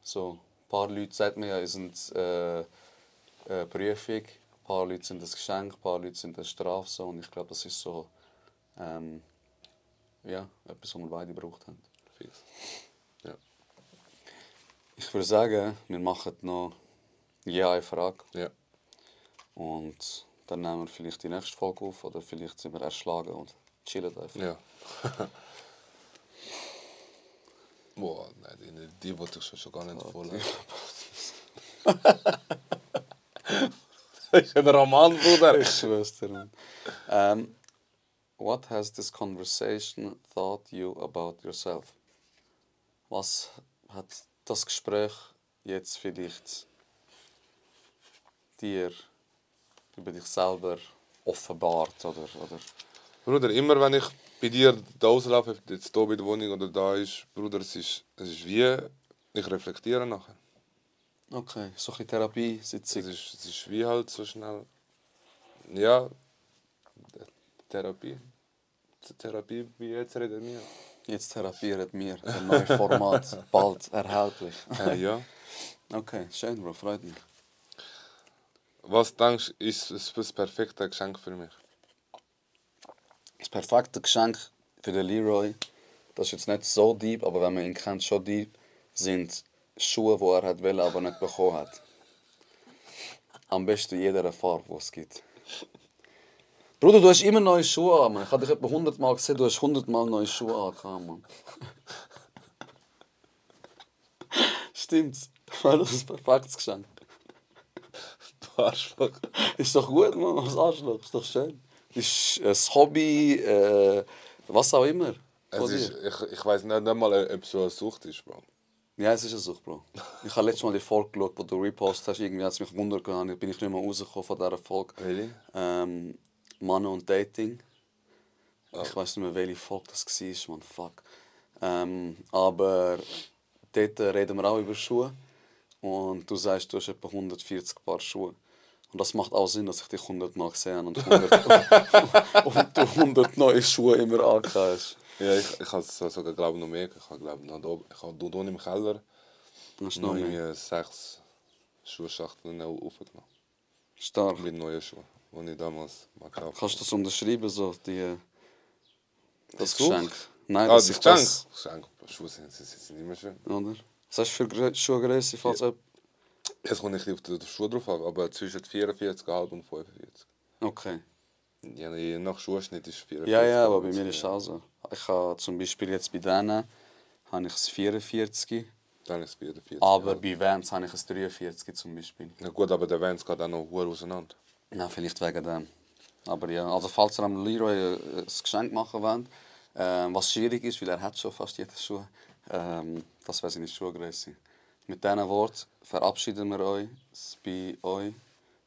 So, ein paar Leute sagen mir ja, es sind Prüfung, ein paar Leute sind ein Geschenk, ein paar Leute sind eine Strafe. So. Und ich glaube, das ist so etwas, was wir beide gebraucht haben. Fix. Ja. Ich würde sagen, wir machen noch eine Frage. Ja. Und dann nehmen wir vielleicht die nächste Folge auf oder vielleicht sind wir erschlagen und chillen einfach. Ja. Boah, nein, die wollte ich schon gar nicht vorlesen. Das ist ein Roman, Bruder. Ich schwör's dir, Mann. What has this conversation taught you about yourself? Was hat das Gespräch jetzt vielleicht dir über dich selber offenbart? Oder? Bruder, immer wenn ich bei dir da rauslaufe, ob jetzt hier bei der Wohnung oder da ist, Bruder, es ist wie, ich reflektiere nachher. Okay, so ein Therapiesitzung. Es ist wie halt so schnell, ja, Therapie wie jetzt reden wir. Jetzt therapieren wir. Ein neues Format, bald erhältlich. Ja. Okay, schön, Bro, freut mich. Was denkst du, ist das perfekte Geschenk für mich? Das perfekte Geschenk für den Leroy, das ist jetzt nicht so deep, aber wenn man ihn kennt, schon deep, sind Schuhe, die er hat wollte, aber nicht bekommen hat. Am besten in jeder Farbe, die es gibt. Bruder, du hast immer neue Schuhe an, Mann. Ich habe dich etwa 100 Mal gesehen, du hast 100 Mal neue Schuhe an, Mann. Stimmt's? Das ist ein perfektes Geschenk. Du Arschloch. Ist doch gut, Mann, als Arschloch. Ist doch schön. Ist ein Hobby, was auch immer. Ich weiss nicht mal, ob es so eine Sucht ist, Bro. Ja, es ist eine Sucht, Bro. Ich habe letztes Mal die Folge geschaut, die du repostet hast. Irgendwie hat es mich Wunder gehabt. Bin ich nicht mehr rausgekommen von dieser Folge. Really? Mann und Dating. Ich weiß nicht mehr, welche Folge das war, man. Fuck. Aber dort reden wir auch über Schuhe. Und du sagst, du hast etwa 140 Paar Schuhe. Und das macht auch Sinn, dass ich dich 100 Mal gesehen habe und 100, und du 100 neue Schuhe immer angehabt hast. Ja, ich habe es sogar, glaube ich, noch mehr. Ich habe, glaube ich, hier im Keller noch 6 Schuhschachteln aufgenommen. Stark. Mit neuen Schuhen, die ich damals mal gekauft habe. Kannst du das unterschreiben, so das Sucht? Geschenk? Nein, Das ist Geschenk? das. Geschenk. Schuhe sind immer schön. Oder? Was hast du für Schuhgröße, falls ja. Es kommt nicht auf die Schuhe drauf an, aber zwischen 44,5 und 45. Okay. Ja, je nach Schuhschnitt ist 44. Ja, aber bei mir ist es auch so. Ich habe zum Beispiel jetzt bei denen habe ich es 44. Dann ist es 44. Aber ja. bei Vans habe ich es 43 zum Beispiel. Na gut, aber der Vans geht auch noch hure auseinander. Ja, vielleicht wegen dem. Aber ja, also falls ihr am Leroy ein Geschenk machen wollt, was schwierig ist, weil er hat schon fast jede Schuhe, das wäre seine Schuhgröße. Mit diesen Worten verabschieden wir euch bei euch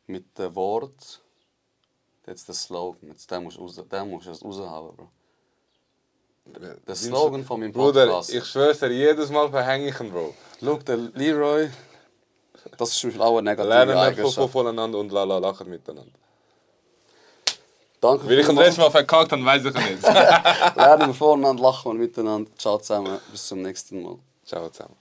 mit dem Wort. Jetzt der Slogan. Jetzt den musst du raushauen, Bro. Der Slogan von meinem Podcast. Bruder, ich schwör's dir, jedes Mal verhänge ich ihn, Bro. Schau, der Leroy, das ist auch eine negative Lernen wir Eigenschaft. voneinander und lachen miteinander. Danke Weil ich ihn letztes Mal verkackt habe, weiss ich nicht. Lernen wir voneinander, lachen wir miteinander. Ciao zusammen, bis zum nächsten Mal. Ciao zusammen.